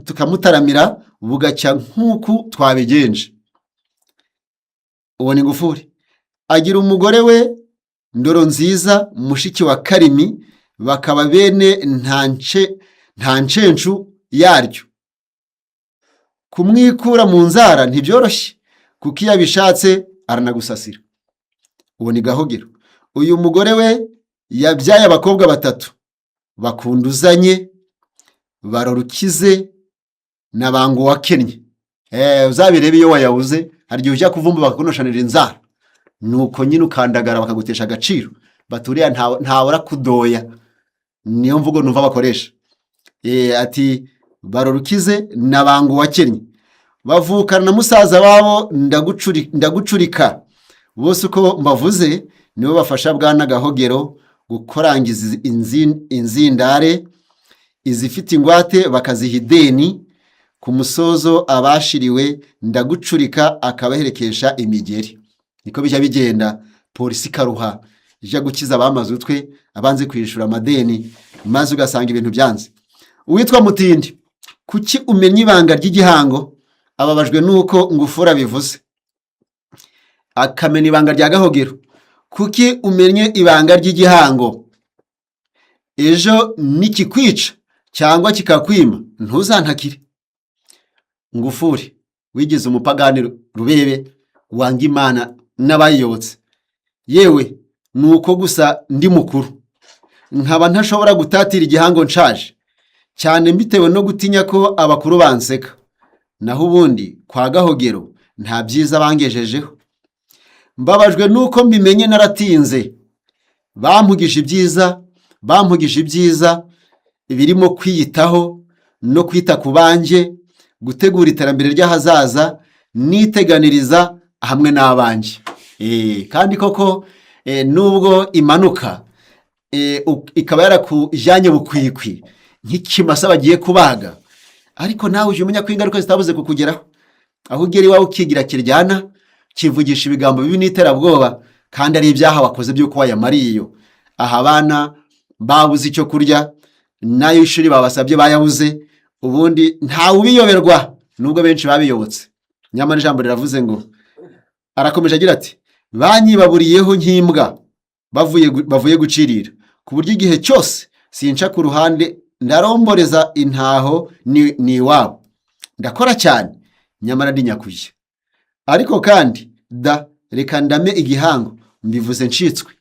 tukamutaramira bugacya nk'uku twabigenje." Uwo ni Ngufuri. Agira umugore we Ndoro Nziza, mushiki wa Karimi, bakaba bene Nta Nshencu yaryo. Kumwikura mu nzara ntibyoroshye, kuko iyo abishatse aranagusasira. Uwo ni Gahogero. Uyu mugore we yabyaye abakobwa batatu: Bakunduzanye, Barorukize na Banguwakennye. Uzabirebe iyo wayabuze, hari igihe ujya kuvumba bakakunoshanira inzara, nuko nyine ukandagara bakagutesha agaciro, baturiya ntawura kudoya, niyo mvugo numva bakoresha. Ati Barorukize na Bangu wakennye bavukana na musaza wabo Ndagucurika, bose uko mbavuze nibo bafasha bwana Gahogero gukorangiza inzindare, izifite ingwate bakaziha ideni, ku musozo abashiriwe Ndagucurika akabaherekesha imigeri. Niko bijya bigenda, polisi ikaruha ijya gukiza abamaze utwe abanze kwishyura amadeni, maze ugasanga ibintu byanze. Uwitwa Mutindi, kuki umenya ibanga ry'igihango? Ababajwe nuko Ngufura bivuze akamena ibanga rya Gahogero. Kuki umennye ibanga ry'igihango? Ejo nikikwica cyangwa kikakwima ntuzantakire. Ngufuri wigize umupagani rubebe, wanga Imana n'abayiyobotse, yewe ni uko gusa ndi mukuru nkaba ntashobora gutatira igihango nshaje cyane, mbitewe no gutinya ko abakuru banseka. Naho ubundi kwa Gahogero nta byiza bangejejeho. Mbabajwe nuko mbimenye naratinze. Bampugije ibyiza, bampugije ibyiza birimo kwiyitaho no kwita ku banjye, gutegura iterambere ry'ahazaza niteganiriza hamwe n'abanjye. Kandi koko nubwo imanuka ikaba yarakujyanye bukwikwi nk'ikimasa bagiye kubaga, ariko nawe ujya umenya ko ingaruka zitabuze kukugeraho. Aho ugera iwawe ukigira kiryana, kivugisha ibigambo bibi n'iterabwoba, kandi ari ibyaha wakoze by'uko wayamariye iyo. Aha abana babuze icyo kurya, n'ayo ishuri babasabye bayabuze, ubundi ntawe ubiyoberwa nubwo benshi babiyobotse. Nyamara ijambo riravuze ngo, arakomeje agira ati banyibaburiyeho nk'imbwa bavuye gucirira, ku buryo igihe cyose sinca ku ruhande, ndaromboreza intaho ni iwabo. Ndakora cyane nyamara ndi nyakujya. Ariko kandi da, reka ndame igihango, mbivuze ncitswe.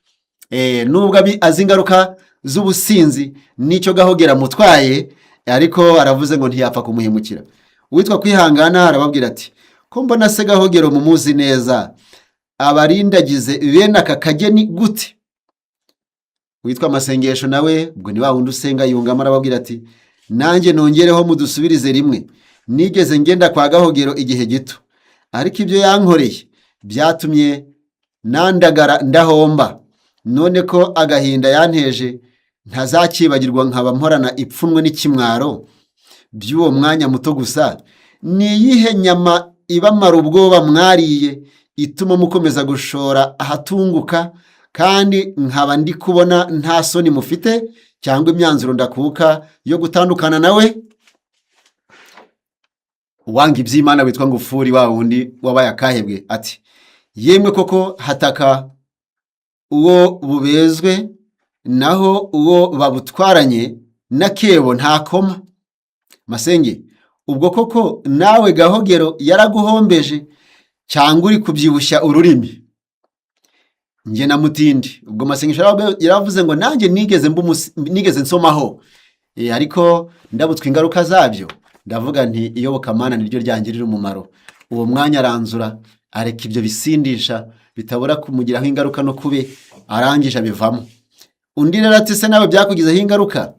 Nubwo azi ingaruka z'ubusinzi n'icyo Gahogera amutwaye, ariko aravuze ngo ntiyapfa kumuhemukira. Uwitwa Kwihangana arababwira ati ko mbona se Gahogero mumuzi neza, abarindagize bene aka kageni gute? Witwa Amasengesho nawe, ubwo ni wa wundi usenga, yungamo arababwira ati nanjye nongereho mudusubirize rimwe. Nigeze ngenda kwa Gahogero igihe gito, ariko ibyo yankoreye byatumye nandagara ndahomba. None ko agahinda yanteje ntazakibagirwa, nkaba mporana ipfunwe n'ikimwaro by'uwo mwanya muto gusa, ni iyihe nyama ibamara ubwoba mwariye ituma mukomeza gushora ahatunguka, kandi nkaba ndi kubona nta soni mufite cyangwa imyanzuro ndakuka yo gutandukana nawe? Uwanga iby'Imana witwa Ngufuri, wa wundi wabaye akahebwe, ati yemwe koko hataka uwo bubezwe, naho uwo babutwaranye n'akebo ntakoma. Masenge, ubwo koko nawe Gahogero yaraguhombeje cyangwa uri kubyibushya ururimi? Njye na Mutindi, ubwo Masengesho yaravuze ngo nanjye nigeze nsomaho, ariko ndabutswe ingaruka zabyo, ndavuga nti iyobokamana niryo ryangirira umumaro. Uwo mwanya aranzura areka ibyo bisindisha bitabura kumugiraho ingaruka no kube arangije abivamo. Undi rero ati se nawe byakugizeho ingaruka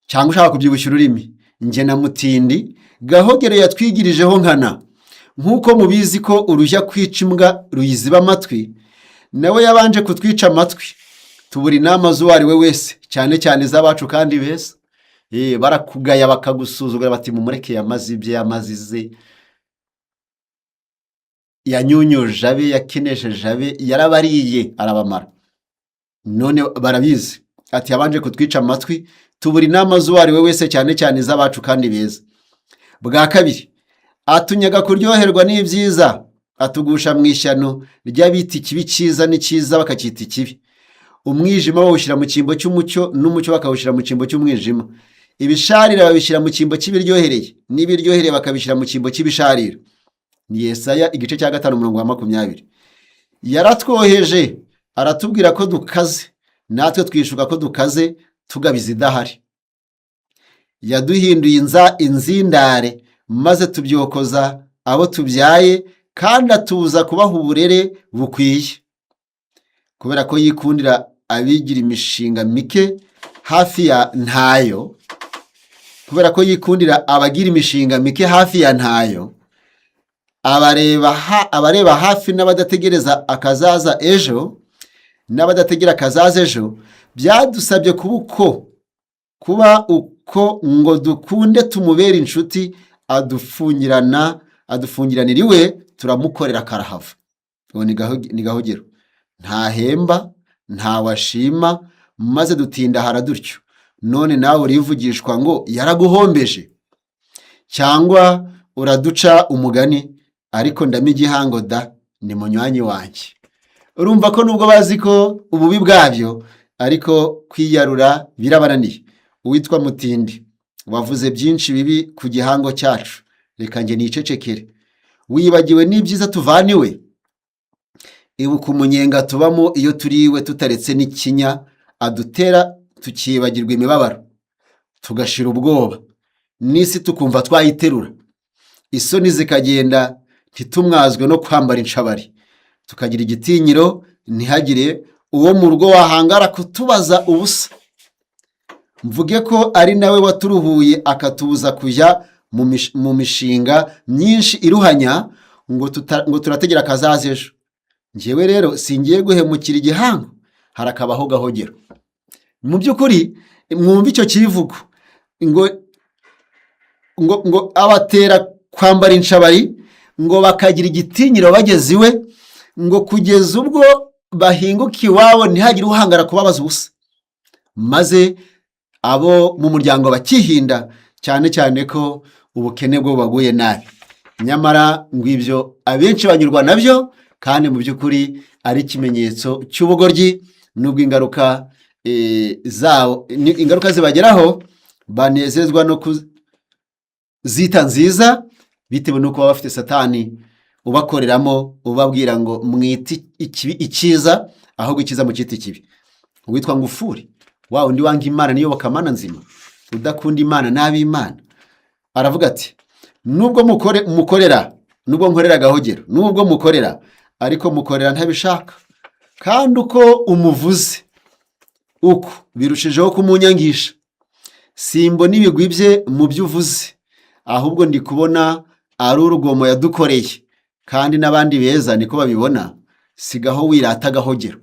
cyangwa ushaka kubyibushya ururimi? Njye na Mutindi, Gahogero yatwigirijeho nkana. Nk'uko mubizi ko urujya kwica imbwa ruyiziba amatwi, nawe yabanje kutwica amatwi, tubura inama z'uwo ari we wese, cyane cyane iz'abacu kandi beza. Barakugaya bakagusuzugura, bati mumureke yamaze ibye, yamaze ize, yanyunyuje abe, yakenesheje abe, yarabariye arabamara, none barabizi. Ati yabanje kutwica amatwi, tubura inama z'uwo ari we wese, cyane cyane iz'abacu kandi beza. Bwa kabiri atunyaga kuryoherwa n'ibyiza, atugusha mu ishyano ry'abita ikibi cyiza n'icyiza bakacyita ikibi, umwijima bawushyira mu cyimbo cy'umucyo, n'umucyo bakawushyira mu cyimbo cy'umwijima, ibisharira babishyira mu cyimbo cy'ibiryohereye, n'ibiryohereye bakabishyira mu cyimbo cy'ibisharira. Ni Yesaya igice cya 5 umurongo wa 20. Yaratwoheje aratubwira ko dukaze, natwe twishuka ko dukaze tugabiza idahari. Yaduhinduye inzindare. Maze tubyokoza abo tubyaye, kandi atubuza kubaha uburere bukwiye, kubera ko yikundira abigira imishinga mike hafi ya ntayo, kubera ko yikundira abagira imishinga mike hafi ya ntayo, abareba hafi n'abadategereza akazaza ejo, n'abadategera akazaza ejo. Byadusabye kuba uko ngo dukunde tumubere inshuti, adufungirana, adufungiranira iwe, turamukorera karahava. Uwo ni Gahogero, ntahemba, ntawashima, maze dutindahara dutyo. None nawe urivugishwa ngo yaraguhombeje, cyangwa uraduca umugani, ariko ndama igihango da, ni munywanyi wanjye. Urumva ko nubwo bazi ko ububi bwabyo, ariko kwiyarura birabananiye. Uwitwa Mutindi wavuze byinshi bibi ku gihango cyacu, reka njye nicecekere. Wibagiwe n'ibyiza tuvaniwe? Ibuka umunyenga tubamo iyo turiwe tutaretse n'ikinya adutera, tukibagirwa imibabaro, tugashira ubwoba n'isi, tukumva twayiterura, isoni zikagenda, ntitumwazwe no kwambara inshabari, tukagira igitinyiro, ntihagire uwo mu rugo wahangara kutubaza ubusa. Mvuge ko ari nawe waturuhuye, akatubuza kujya mu mishinga myinshi iruhanya, ngo turategera akazaza ejo. Njyewe rero singiye guhemukira igihango, harakabaho Gahogero. Mu by'ukuri mwumva icyo kivugo ngo abatera kwambara inshabari, ngo bakagira igitinyiro bageze iwe, ngo kugeza ubwo bahinguka iwabo ntihagire uhangara kubabaza ubusa, maze abo mu muryango bakihinda cyane cyane ko ubukene bwo bubaguye nabi. Nyamara ngo ibyo abenshi banyurwa nabyo, kandi mu by'ukuri ari ikimenyetso cy'ubugoryi, n'ubwo ingaruka zawo ingaruka zibageraho banezezwa no kuzita nziza, bitewe n'uko baba bafite Satani ubakoreramo, ubabwira ngo mwite ikibi icyiza, ahubwo icyiza mu cyita ikibi. Uwitwa Ngufuri, wa undi wanga Imana n'iyobokamana nzima, udakunda Imana n'ab'Imana, aravuga ati: "Nubwo mukorera, nubwo nkorera Gahogero, nubwo mukorera, ariko mukorera ntabishaka, kandi uko umuvuze uko birushijeho kumunyangisha. Simbona ibigwi bye mu byo uvuze, ahubwo ndi kubona ari urugomo yadukoreye, kandi n'abandi beza niko babibona. Sigaho wirata Gahogero."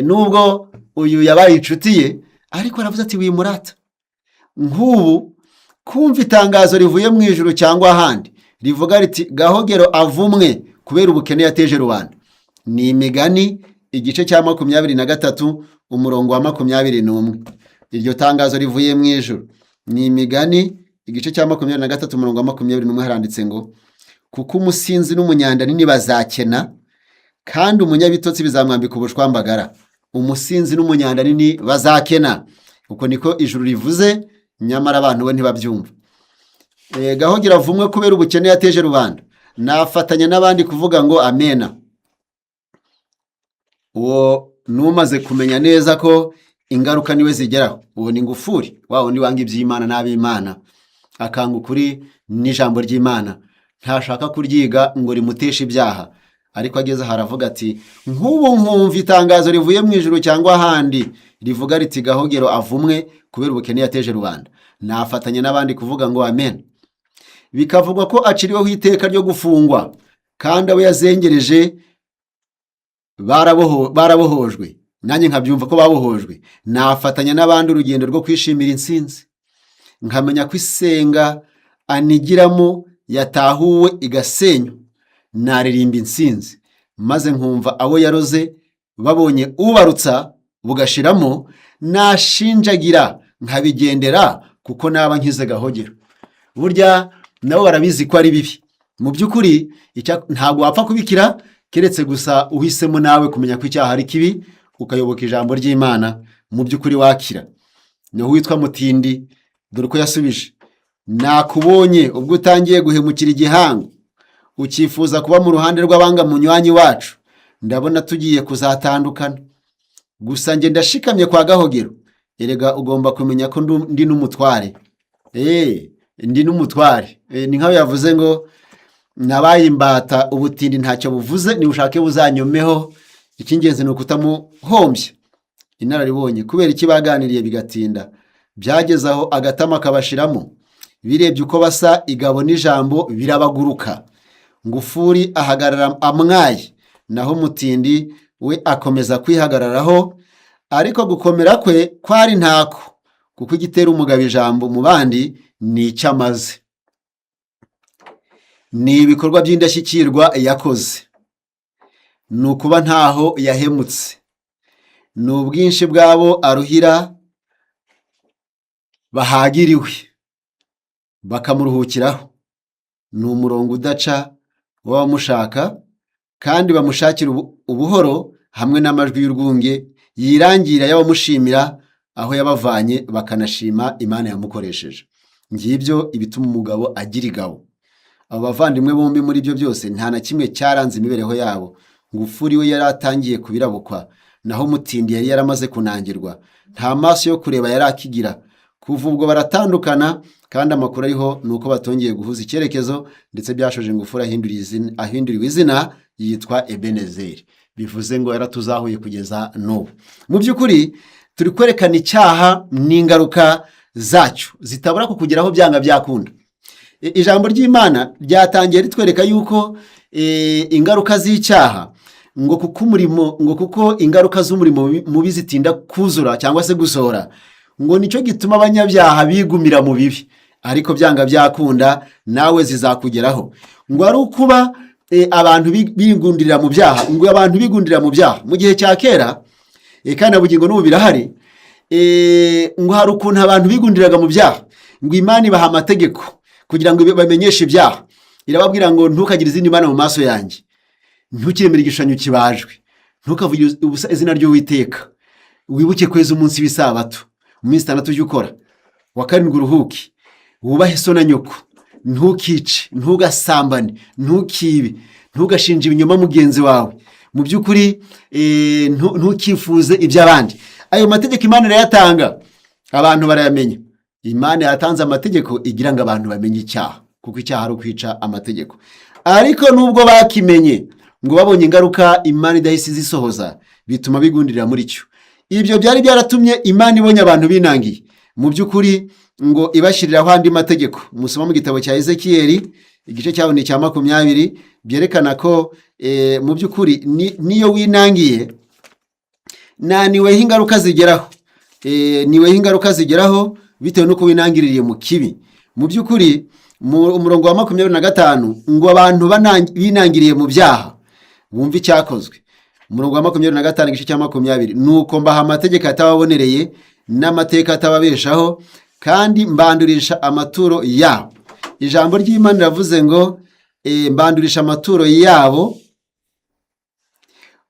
Nubwo uyu yabaye inshuti ye, ariko aravuze ati: "Wimurata." Nk'ubu kumva itangazo rivuye mu ijuru cyangwa ahandi rivuga riti: 'Gahogero avumwe kubera ubukene yateje rubanda.' Ni Imigani igice cya 23, umurongo wa 21. Iryo tangazo rivuye mu ijuru ni Imigani igice cya 23, umurongo wa 21. Haranditse ngo: "Kuko umusinzi n'umunyandanini bazakena, kandi umunyabitotsi bizamwambika ubushwambagara." Umusinzi n'umunyandanini bazakena, uko niko ijuru rivuze, nyamara abantu we ntibabyumva. Gahogero avumwe kubera ubukene yateje rubanda. Nafatanya n'abandi kuvuga ngo amena. Uwo numaze kumenya neza ko ingaruka niwe zigeraho. Uwo ni Ngufuri, wa wundi wanga iby'Imana n'ab'Imana, akanga ukuri n'ijambo ry'Imana, ntashaka kuryiga ngo rimuteshe ibyaha. Ariko ageze aha aravuga ati: "Nk'ubu nkumva itangazo rivuye mu ijuru cyangwa ahandi rivuga riti: 'Gahogero avumwe kubera ubukene yateje rubanda,' nafatanya n'abandi kuvuga ngo amen. Bikavugwa ko aciriweho iteka ryo gufungwa, kandi abo yazengereje barabohojwe, nanjye nkabyumva ko babohojwe, nafatanya n'abandi urugendo rwo kwishimira intsinzi, nkamenya ko isenga anigiramo yatahuwe igasenywa. Naririmba intsinzi, maze nkumva abo yaroze babonye ubarutsa bugashiramo. Nashinjagira nkabigendera, kuko naba nkize Gahogero." Burya nabo barabizi ko ari bibi. Mu by'ukuri ntabwo wapfa kubikira, keretse gusa uhisemo nawe kumenya ko icyaha ari kibi, ukayoboka ijambo ry'Imana, mu by'ukuri wakira. Niho witwa Mutindi, dore uko yasubije: "Nakubonye ubwo utangiye guhemukira igihango, ukifuza kuba mu ruhande rw'abanga munywanyi wacu. Ndabona tugiye kuzatandukana. Gusa njye ndashikamye kwa Gahogero. Erega ugomba kumenya ko ndi n'umutware." Ndi n'umutware. Ni nkaho yavuze ngo nabaye imbata, ubutindi ntacyo buvuze, nibushake buzanyomeho, icy'ingenzi ni ukutamuhombya. Inararibonye kubera iki baganiriye bigatinda, byageze aho agatama kabashiramo. Birebye uko basa, igabo n'ijambo birabaguruka. Ngufuri ahagarara amwaye, naho Mutindi we akomeza kwihagararaho, ariko gukomera kwe kwari ntako, kuko igitera umugabo ijambo mu bandi ni icyo amaze, ni ibikorwa by'indashyikirwa yakoze, ni ukuba ntaho yahemutse, ni ubwinshi bw'abo aruhira bahagiriwe bakamuruhukiraho, ni umurongo udaca w'abamushaka kandi bamushakira ubuhoro, hamwe n'amajwi y'urwunge yirangira y'abamushimira aho yabavanye, bakanashima Imana yamukoresheje. Ngibyo ibituma umugabo agira igabo. Abo bavandimwe bombi, muri ibyo byose nta na kimwe cyaranze imibereho yabo. Ngufuri we yari atangiye kubirabukwa, naho Mutindi yari yaramaze kunangirwa, nta maso yo kureba yari akigira. Kuva ubwo baratandukana, kandi amakuru ariho ni uko batongeye guhuza icyerekezo, ndetse byashoje Ngufuri ahinduriwe izina, yitwa Ebenezeri, bivuze ngo yaratuzahuye kugeza n'ubu. Mu by'ukuri turi kwerekana icyaha n'ingaruka zacyo zitabura kukugeraho byanga byakunda. Ijambo ry'Imana ryatangiye ritwereka yuko ingaruka z'icyaha, ngo kuko umurimo, ngo kuko ingaruka z'umurimo mubi zitinda kuzura cyangwa se gusohora, ngo nicyo gituma abanyabyaha bigumira mu bibi, ariko byanga byakunda nawe zizakugeraho. Ngo ari ukuba abantu bigundira mu byaha, ngo abantu bigundira mu byaha mu gihe cya kera, kandi na bugingo n'ubu birahari. Ngo hari ukuntu abantu bigundiraga mu byaha, ngo Imana ibaha amategeko kugira ngo bamenyeshe ibyaha. Irababwira ngo ntukagire izindi mana mu maso yanjye, ntukiremere igishushanyo kibajwe, ntukavuge ubusa izina ry'Uwiteka, wibuke kweza umunsi w'isabato, mu minsi 6 ujye ukora, wa karindwi uruhuke, wubahe so na nyoko, ntukice, ntugasambane, ntukibe, ntugashinje ibinyoma mugenzi wawe, mu by'ukuri ntukifuze iby'abandi. Ayo mategeko Imana irayatanga, abantu barayamenya. Imana yatanze amategeko igira ngo abantu bamenye icyaha, kuko icyaha ari ukwica amategeko. Ariko nubwo bakimenye, ngo babonye ingaruka Imana idahise izisohoza, bituma bigundira muri cyo. Ibyo byari byaratumye Imana ibonye abantu binangiye, mu by'ukuri ngo ibashyiriraho andi mategeko. Musoma mu gitabo cya Ezekiyeli, igice cyaho ni icya 20, byerekana ko mu by'ukuri niyo winangiye niweho ingaruka zigeraho, niweho ingaruka zigeraho bitewe n'uko winangiririye mu kibi. Mu by'ukuri mu umurongo wa 25, ngo abantu binangiriye mu byaha bumva icyakozwe. Umurongo wa 25, igice cya 20: nuko mbaha amategeko atababonereye n'amateka atababeshaho, kandi mbandurisha amaturo yabo. Ijambo ry'Imana riravuze ngo mbandurisha amaturo yabo,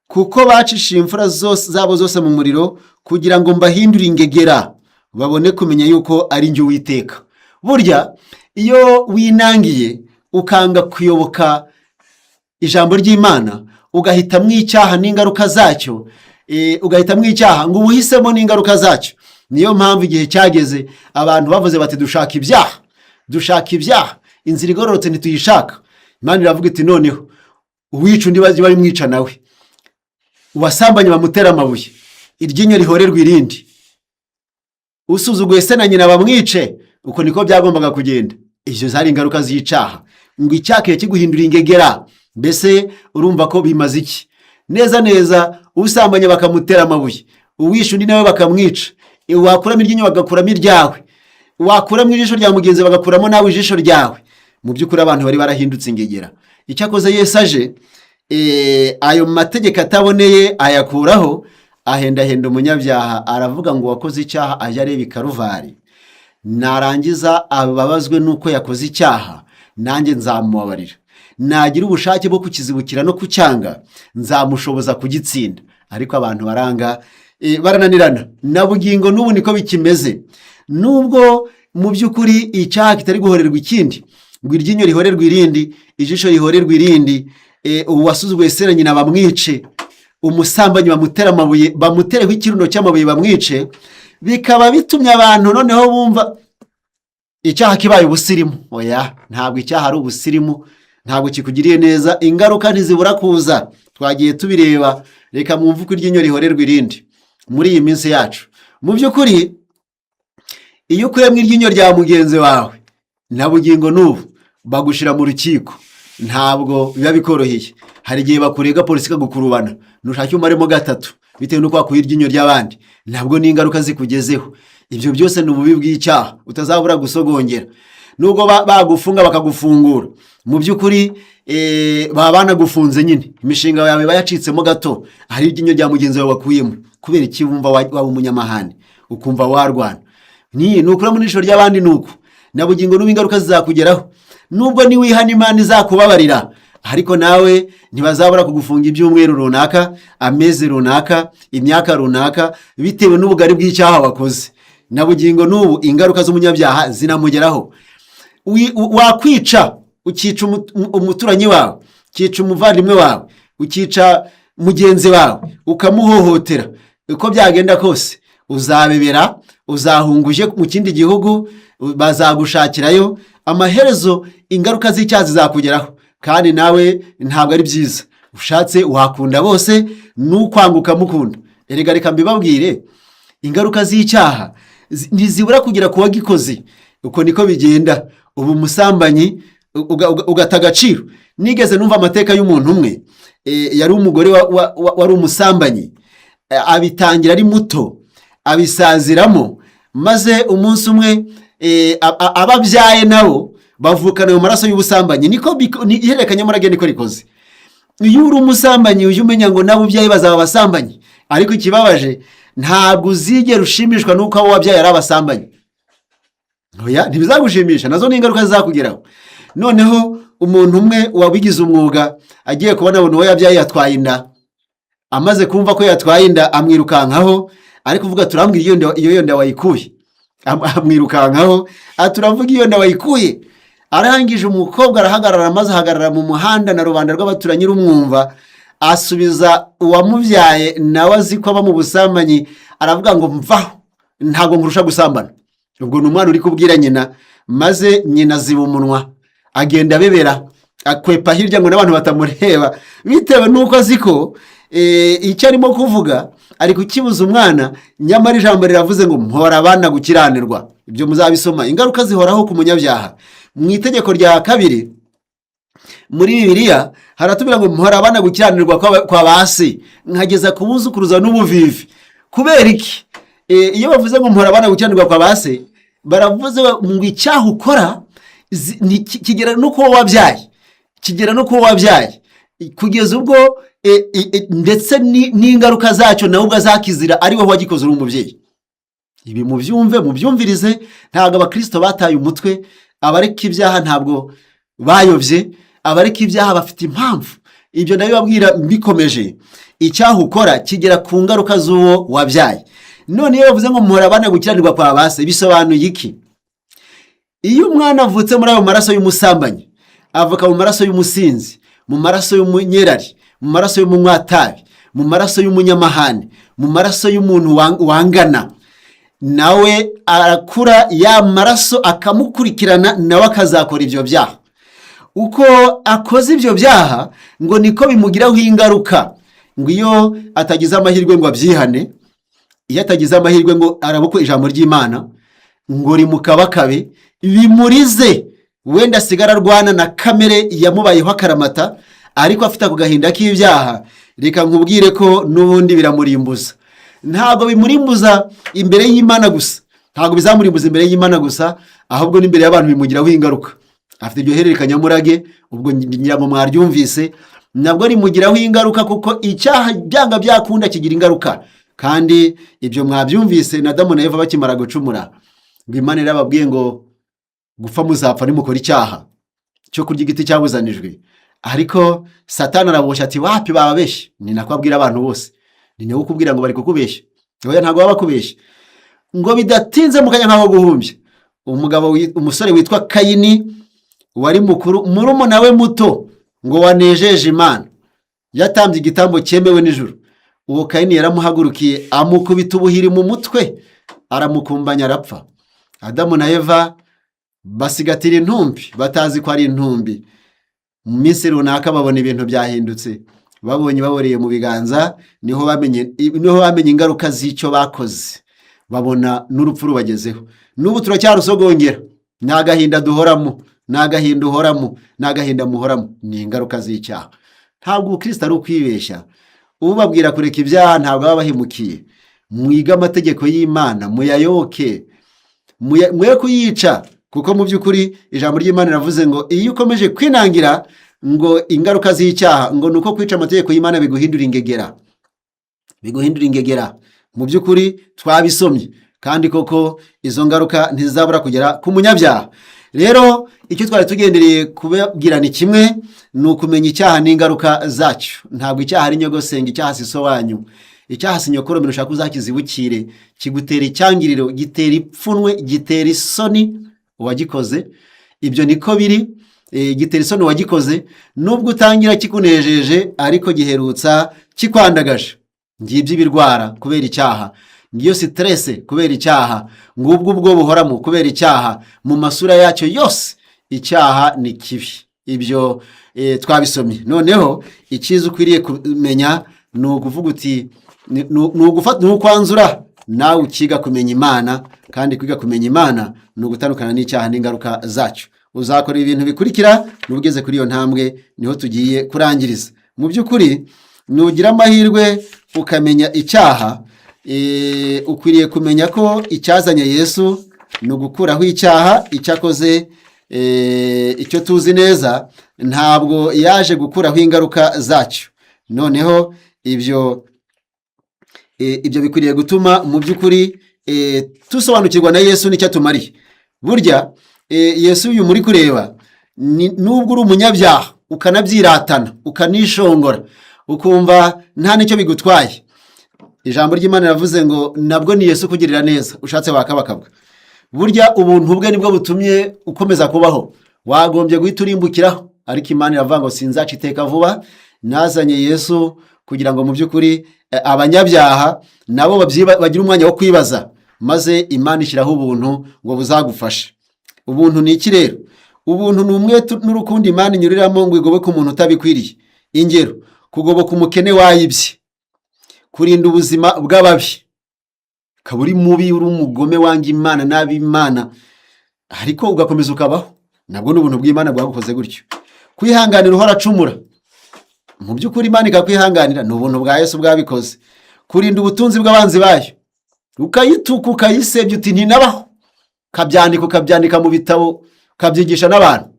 kuko bacishije imfura zose zabo zose mu muriro, kugira ngo mbahindure ingegera, babone kumenya yuko ari njye Uwiteka. Burya iyo winangiye, ukanga kuyoboka ijambo ry'Imana, ugahitamo icyaha n'ingaruka zacyo, ugahitamo icyaha, ngo ubuhisemo n'ingaruka zacyo. Niyo mpamvu igihe cyageze abantu bavuze bati dushaka ibyaha, dushaka ibyaha, inzira igororotse ntituyishaka. Imana iravuga iti noneho uwica undi bajye barimwica nawe, uwasambanye bamutera amabuye, iryinyo rihorerwe irindi, usuzuguye se na nyina bamwice. Uko niko byagombaga kugenda. Izo zari ingaruka z'icyaha, ngo icyaha kiba kiguhindura ingegera. Mbese urumva ko bimaze iki? Neza neza, usambanye bakamutera amabuye, uwishe undi nawe bakamwica, wakuramo iryinyo bagakuramo iryawe, wakuramo ijisho rya mugenzi bagakuramo nawe ijisho ryawe. Mu by'ukuri abantu bari barahindutse ingegera. Icyakoze Yesu aje, ayo mategeko ataboneye ayakuraho, ahendahenda umunyabyaha, aravuga ngo uwakoze icyaha ajye areba i Karuvari, narangiza ababazwe n'uko yakoze icyaha, nanjye nzamubabarira. Nagira ubushake bwo kukizibukira no kucyanga, nzamushoboza kugitsinda. Ariko abantu baranga, barananirana. Na bugingo n'ubu niko bikimeze, nubwo mu by'ukuri icyaha kitari guhorerwa ikindi, ngo iryinyo rihorerwe irindi, ijisho rihorerwe irindi, uwasuzuguye se na nyina bamwice, umusambanyi bamutere amabuye, bamutereho ikirundo cy'amabuye bamwice, bikaba bitumye abantu noneho bumva Icyaha kibaye ubusirimu. Oya, ntabwo icyaha ari ubusirimu, ntabwo kikugiriye neza, ingaruka ntizibura kuza. Twagiye tubireba. Reka mwumve uko iryinyo rihorerwa irindi muri iyi minsi yacu. Mu by'ukuri, iyo ukuyemo iryinyo rya mugenzi wawe, na bugingo n'ubu bagushyira mu rukiko, ntabwo biba bikoroheye. Hari igihe bakurega, polisi ikagukurubana, nushake umaremo gatatu bitewe n'uko wakuye iryinyo ry'abandi. Ntabwo n'ingaruka zikugezeho. Ibyo byose ni ububi bw'icyaha utazabura gusogongera. Nubwo bagufunga bakagufungura, mu by'ukuri baba banagufunze nyine, imishinga yawe iba yacitsemo gato, hari iryinyo rya mugenzi wawe wakuyemo. Kubera iki wumva waba umunyamahane, ukumva warwana? Ni ukuramo n'ijisho ry'abandi, ni uko na bugingo n'ubu ingaruka zizakugeraho. Nubwo niwihana Imana izakubabarira, ariko nawe ntibazabura kugufunga ibyumweru runaka, amezi runaka, imyaka runaka, bitewe n'ubugari bw'icyaha wakoze. Na bugingo n'ubu ingaruka z'umunyabyaha zinamugeraho. Wakwica, ukica umuturanyi wawe, ukica umuvandimwe wawe, ukica mugenzi wawe, ukamuhohotera, uko byagenda kose uzabebera, uzahunga uje mu kindi gihugu, bazagushakirayo. Amaherezo ingaruka z'icyaha zizakugeraho, kandi nawe ntabwo ari byiza. Ushatse wakunda bose, n'ukwanga ukamukunda. Erega reka mbibabwire, ingaruka z'icyaha ntizibura kugera ku wagikoze. Uko niko bigenda. Ubu umusambanyi ugata agaciro. Nigeze numva amateka y'umuntu umwe, yari umugore wari umusambanyi. Abitangira ari muto, abisaziramo, maze umunsi umwe ababyaye nabo bavukana mu maraso y'ubusambanyi. Niko ihererekanyamurage niko rikoze. Iyo uri umusambanyi, ujye umenya ngo nabo ubyaye bazaba abasambanyi. Ariko ikibabaje, ntabwo uzigera ushimishwa n'uko abo wabyaye ari abasambanyi. Oya, ntibizagushimisha, nazo ni ingaruka zizakugeraho. Noneho umuntu umwe wabigize umwuga agiye kubona abona uwo yabyaye yatwaye inda. Amaze kumva ko yatwaye inda, amwirukankaho ari kuvuga: "Turambwira iyo nda wayikuye." Amwirukankaho ati: "Turavuga iyo nda wayikuye." Arangije umukobwa arahagarara, maze ahagarara mu muhanda na rubanda rw'abaturanyi rumwumva, asubiza uwamubyaye, nawe azi ko aba mu busambanyi, aravuga ngo: "Mvaho, ntabwo nkurusha gusambana." Ubwo ni umwana uri kubwira nyina. Maze nyina aziba umunwa, agenda abebera, akwepa hirya ngo n'abantu batamureba, bitewe n'uko azi ko icyo arimo kuvuga ari kukibuza umwana. Nyamara ijambo riravuze ngo: "Mpora abana gukiranirwa." Ibyo muzabisoma. Ingaruka zihoraho ku munyabyaha. Mu itegeko rya kabiri muri Bibiliya haratubwira ngo: "Mpora abana gukiranirwa kwa ba se, nkageza ku buzukuruza n'ubuvivi." Kubera iki? Iyo bavuze ngo "mpora abana gukiranirwa kwa ba se", baravuze ngo icyaha ukora kigera no kuba wabyaye, kigera no kuba wabyaye, kugeza ubwo ndetse n'ingaruka zacyo nawe ubwo azakizira ari wowe wagikoze, uri umubyeyi. Ibi mubyumve, mubyumvirize. Ntabwo abakirisito bataye umutwe. Abareka ibyaha ntabwo bayobye. Abareka ibyaha bafite impamvu. Ibyo ndabibabwira mbikomeje. Icyaha ukora kigera ku ngaruka z'uwo wabyaye. None iyo bavuze ngo "muhora abana gukiranirwa kwa ba se", bisobanuye iki? Iyo umwana avutse muri ayo maraso y'umusambanyi, avuka mu maraso y'umusinzi, mu maraso y'umunyerari, mu maraso y'umunywatabi, mu maraso y'umunyamahane, mu maraso y'umuntu wangana, nawe arakura, ya maraso akamukurikirana, nawe akazakora ibyo byaha. Uko akoze ibyo byaha, ngo niko bimugiraho ingaruka. Ngo iyo atagize amahirwe ngo abyihane, iyo atagize amahirwe ngo arabukwe ijambo ry'Imana ngo rimukabakabe, bimurize, wenda asigara arwana na kamere yamubayeho akaramata, ariko afite ako gahinda k'ibyaha. Reka nkubwire ko n'ubundi biramurimbuza. Ntabwo bimurimbuza imbere y'Imana gusa, ntabwo bizamurimbuza imbere y'Imana gusa, ahubwo n'imbere y'abantu bimugiraho ingaruka. Afite iryo hererekanyamurage. Ubwo ngira ngo mwaryumvise, nabwo rimugiraho ingaruka, kuko icyaha byanga byakunda kigira ingaruka. Kandi ibyo mwabyumvise na Adamu na Eva bakimara gucumura, ngo Imana yarababwiye ngo: "Gupfa muzapfa nimukora icyaha cyo kurya igiti cyabuzanijwe." Ariko Satani araboshya ati: "Wapi, bababeshye." Ni nako abwira abantu bose, ni nawe ukubwira ngo bari kukubeshya. Oya, ntabwo baba bakubeshya. Ngo bidatinze, mu kanya nk'aho guhumbya, umugabo umusore witwa Kayini wari mukuru, murumuna we muto ngo wanejeje Imana, yatambye igitambo cyemewe n'ijuru. Uwo Kayini yaramuhagurukiye, amukubita ubuhiri mu mutwe, aramukumbanya, arapfa. Adamu na Eva Basigatira intumbi batazi ko ari intumbi. Mu minsi runaka babona ibintu byahindutse, babonye baboreye mu biganza, niho bamenye ingaruka z'icyo bakoze, babona n'urupfu rubagezeho. N'ubu turacyarusogongera, ni agahinda duhoramo, ni agahinda uhoramo, ni agahinda muhoramo, ni ingaruka z'icyaha. Ntabwo ubukristo ari ukwibeshya. Ubabwira kureka ibyaha ntabwo baba bahemukiye. Mwige amategeko y'Imana, muyayoboke, mwe kuyica, kuko mu by'ukuri ijambo ry'Imana riravuze ngo iyo ukomeje kwinangira, ngo ingaruka z'icyaha ngo ni uko kwica amategeko y'Imana biguhindura ingegera, biguhindura ingegera. Mu by'ukuri twabisomye, kandi koko izo ngaruka ntizizabura kugera ku munyabyaha. Rero icyo twari tugendereye kubabwira ni kimwe, ni ukumenya icyaha n'ingaruka zacyo. Ntabwo icyaha ari nyogosenge, icyaha si so wanyu, icyaha si nyokoromero ushaka uzakizibukire. Kigutera icyangiriro, gitera ipfunwe, gitera isoni uwagikoze. Ibyo niko biri, gitera isoni uwagikoze. Nubwo utangira kikunejeje, ariko giherutsa kikwandagaje. Ngibyo ibirwara kubera icyaha, ngiyo stress kubera icyaha, ngubwo ubwo buhoramo kubera icyaha. Mu masura yacyo yose icyaha ni kibi. Ibyo twabisomye. Noneho icyiza ukwiriye kumenya ni ukuvuga uti ni ukwanzura nawe ukiga kumenya Imana. Kandi kwiga kumenya Imana ni ugutandukana n'icyaha n'ingaruka zacyo. Uzakora ibintu bikurikira n'ugeze kuri iyo ntambwe. Niho tugiye kurangiriza. Mu by'ukuri nugira amahirwe ukamenya icyaha, ukwiriye kumenya ko icyazanye Yesu ni ugukuraho icyaha. Icyakoze icyo tuzi neza, ntabwo yaje gukuraho ingaruka zacyo. Noneho ibyo bikwiriye gutuma mu by'ukuri dusobanukirwa na Yesu n'icyo atumariye. Burya Yesu uyu muri kureba, nubwo uri umunyabyaha, ukanabyiratana, ukanishongora, ukumva nta n'icyo bigutwaye, ijambo ry'Imana riravuze ngo nabwo ni Yesu ukugirira neza, ushatse wakabakabwa. Burya ubuntu bwe nibwo butumye ukomeza kubaho. Wagombye guhita urimbukiraho, ariko Imana iravuga ngo sinzaca iteka vuba, nazanye Yesu kugira ngo mu by'ukuri abanyabyaha nabo bagire umwanya wo kwibaza, maze Imana ishyiraho ubuntu ngo buzagufashe. Ubuntu ni iki rero? Ubuntu ni umwete n'urukundo Imana inyuriramo ngo igoboke umuntu utabikwiriye. Ingero: kugoboka umukene wayibye, kurinda ubuzima bw'ababi. Ukaba uri mubi, uri umugome, wanga Imana n'ab'Imana, ariko ugakomeza ukabaho, nabwo ni ubuntu bw'Imana bwagukoze gutyo. Kwihanganira uhora acumura, mu by'ukuri Imana ikakwihanganira, ni ubuntu bwa Yesu bwabikoze. Kurinda ubutunzi bw'abanzi bayo, ukayituka, ukayisebya, uti ntinabaho, ukabyandika, ukabyandika mu bitabo, ukabyigisha n'abantu,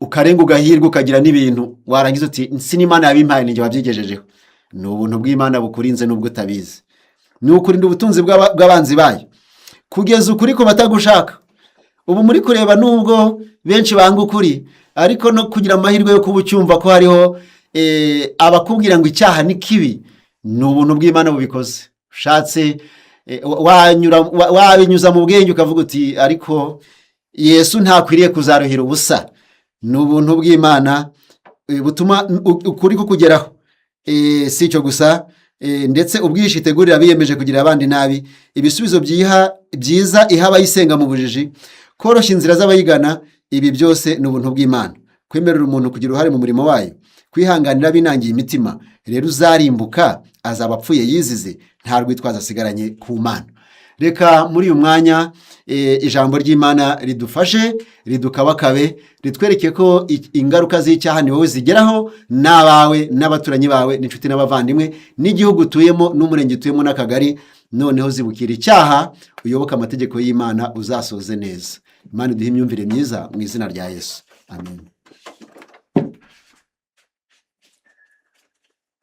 ukarenga, ugahirwa, ukagira n'ibintu, warangiza uti si n'Imana yabimpaye, ninjye wabyigejejeho. Ni ubuntu bw'Imana bukurinze n'ubwo utabizi. Ni ukurinda ubutunzi bw'abanzi bayo, kugeza ukuri ku batagushaka. Ubu muri kureba, nubwo benshi banga ukuri, ariko no kugira amahirwe yo kuba ucyumva ko hariho abakubwira ngo icyaha ni kibi, ni ubuntu bw'Imana bubikoze. Ushatse wabinyuza mu bwenge, ukavuga uti ariko Yesu ntakwiriye kuzaruhira ubusa. Ni ubuntu bw'Imana butuma ukuri kukugeraho. Si icyo gusa, ndetse ubwihisho itegurira abiyemeje kugira abandi nabi, ibisubizo byiza iha abayisenga mu bujiji, koroshya inzira z'abayigana, ibi byose ni ubuntu bw'Imana. Kwemerera umuntu kugira uruhare mu murimo wayo, kwihanganira abinangiye imitima. Rero uzarimbuka azaba apfuye yizize, nta rwitwazo asigaranye ku Mana. Reka muri uyu mwanya ijambo ry'Imana ridufashe, ridukabakabe, ritwereke ko ingaruka z'icyaha ni wowe zigeraho, n'abawe, n'abaturanyi bawe, n'inshuti n'abavandimwe, n'igihugu utuyemo, n'umurenge utuyemo, n'akagari. Noneho zibukira icyaha, uyoboke amategeko y'Imana, uzasoze neza. Imana iduhe imyumvire myiza mu izina rya Yesu, amen.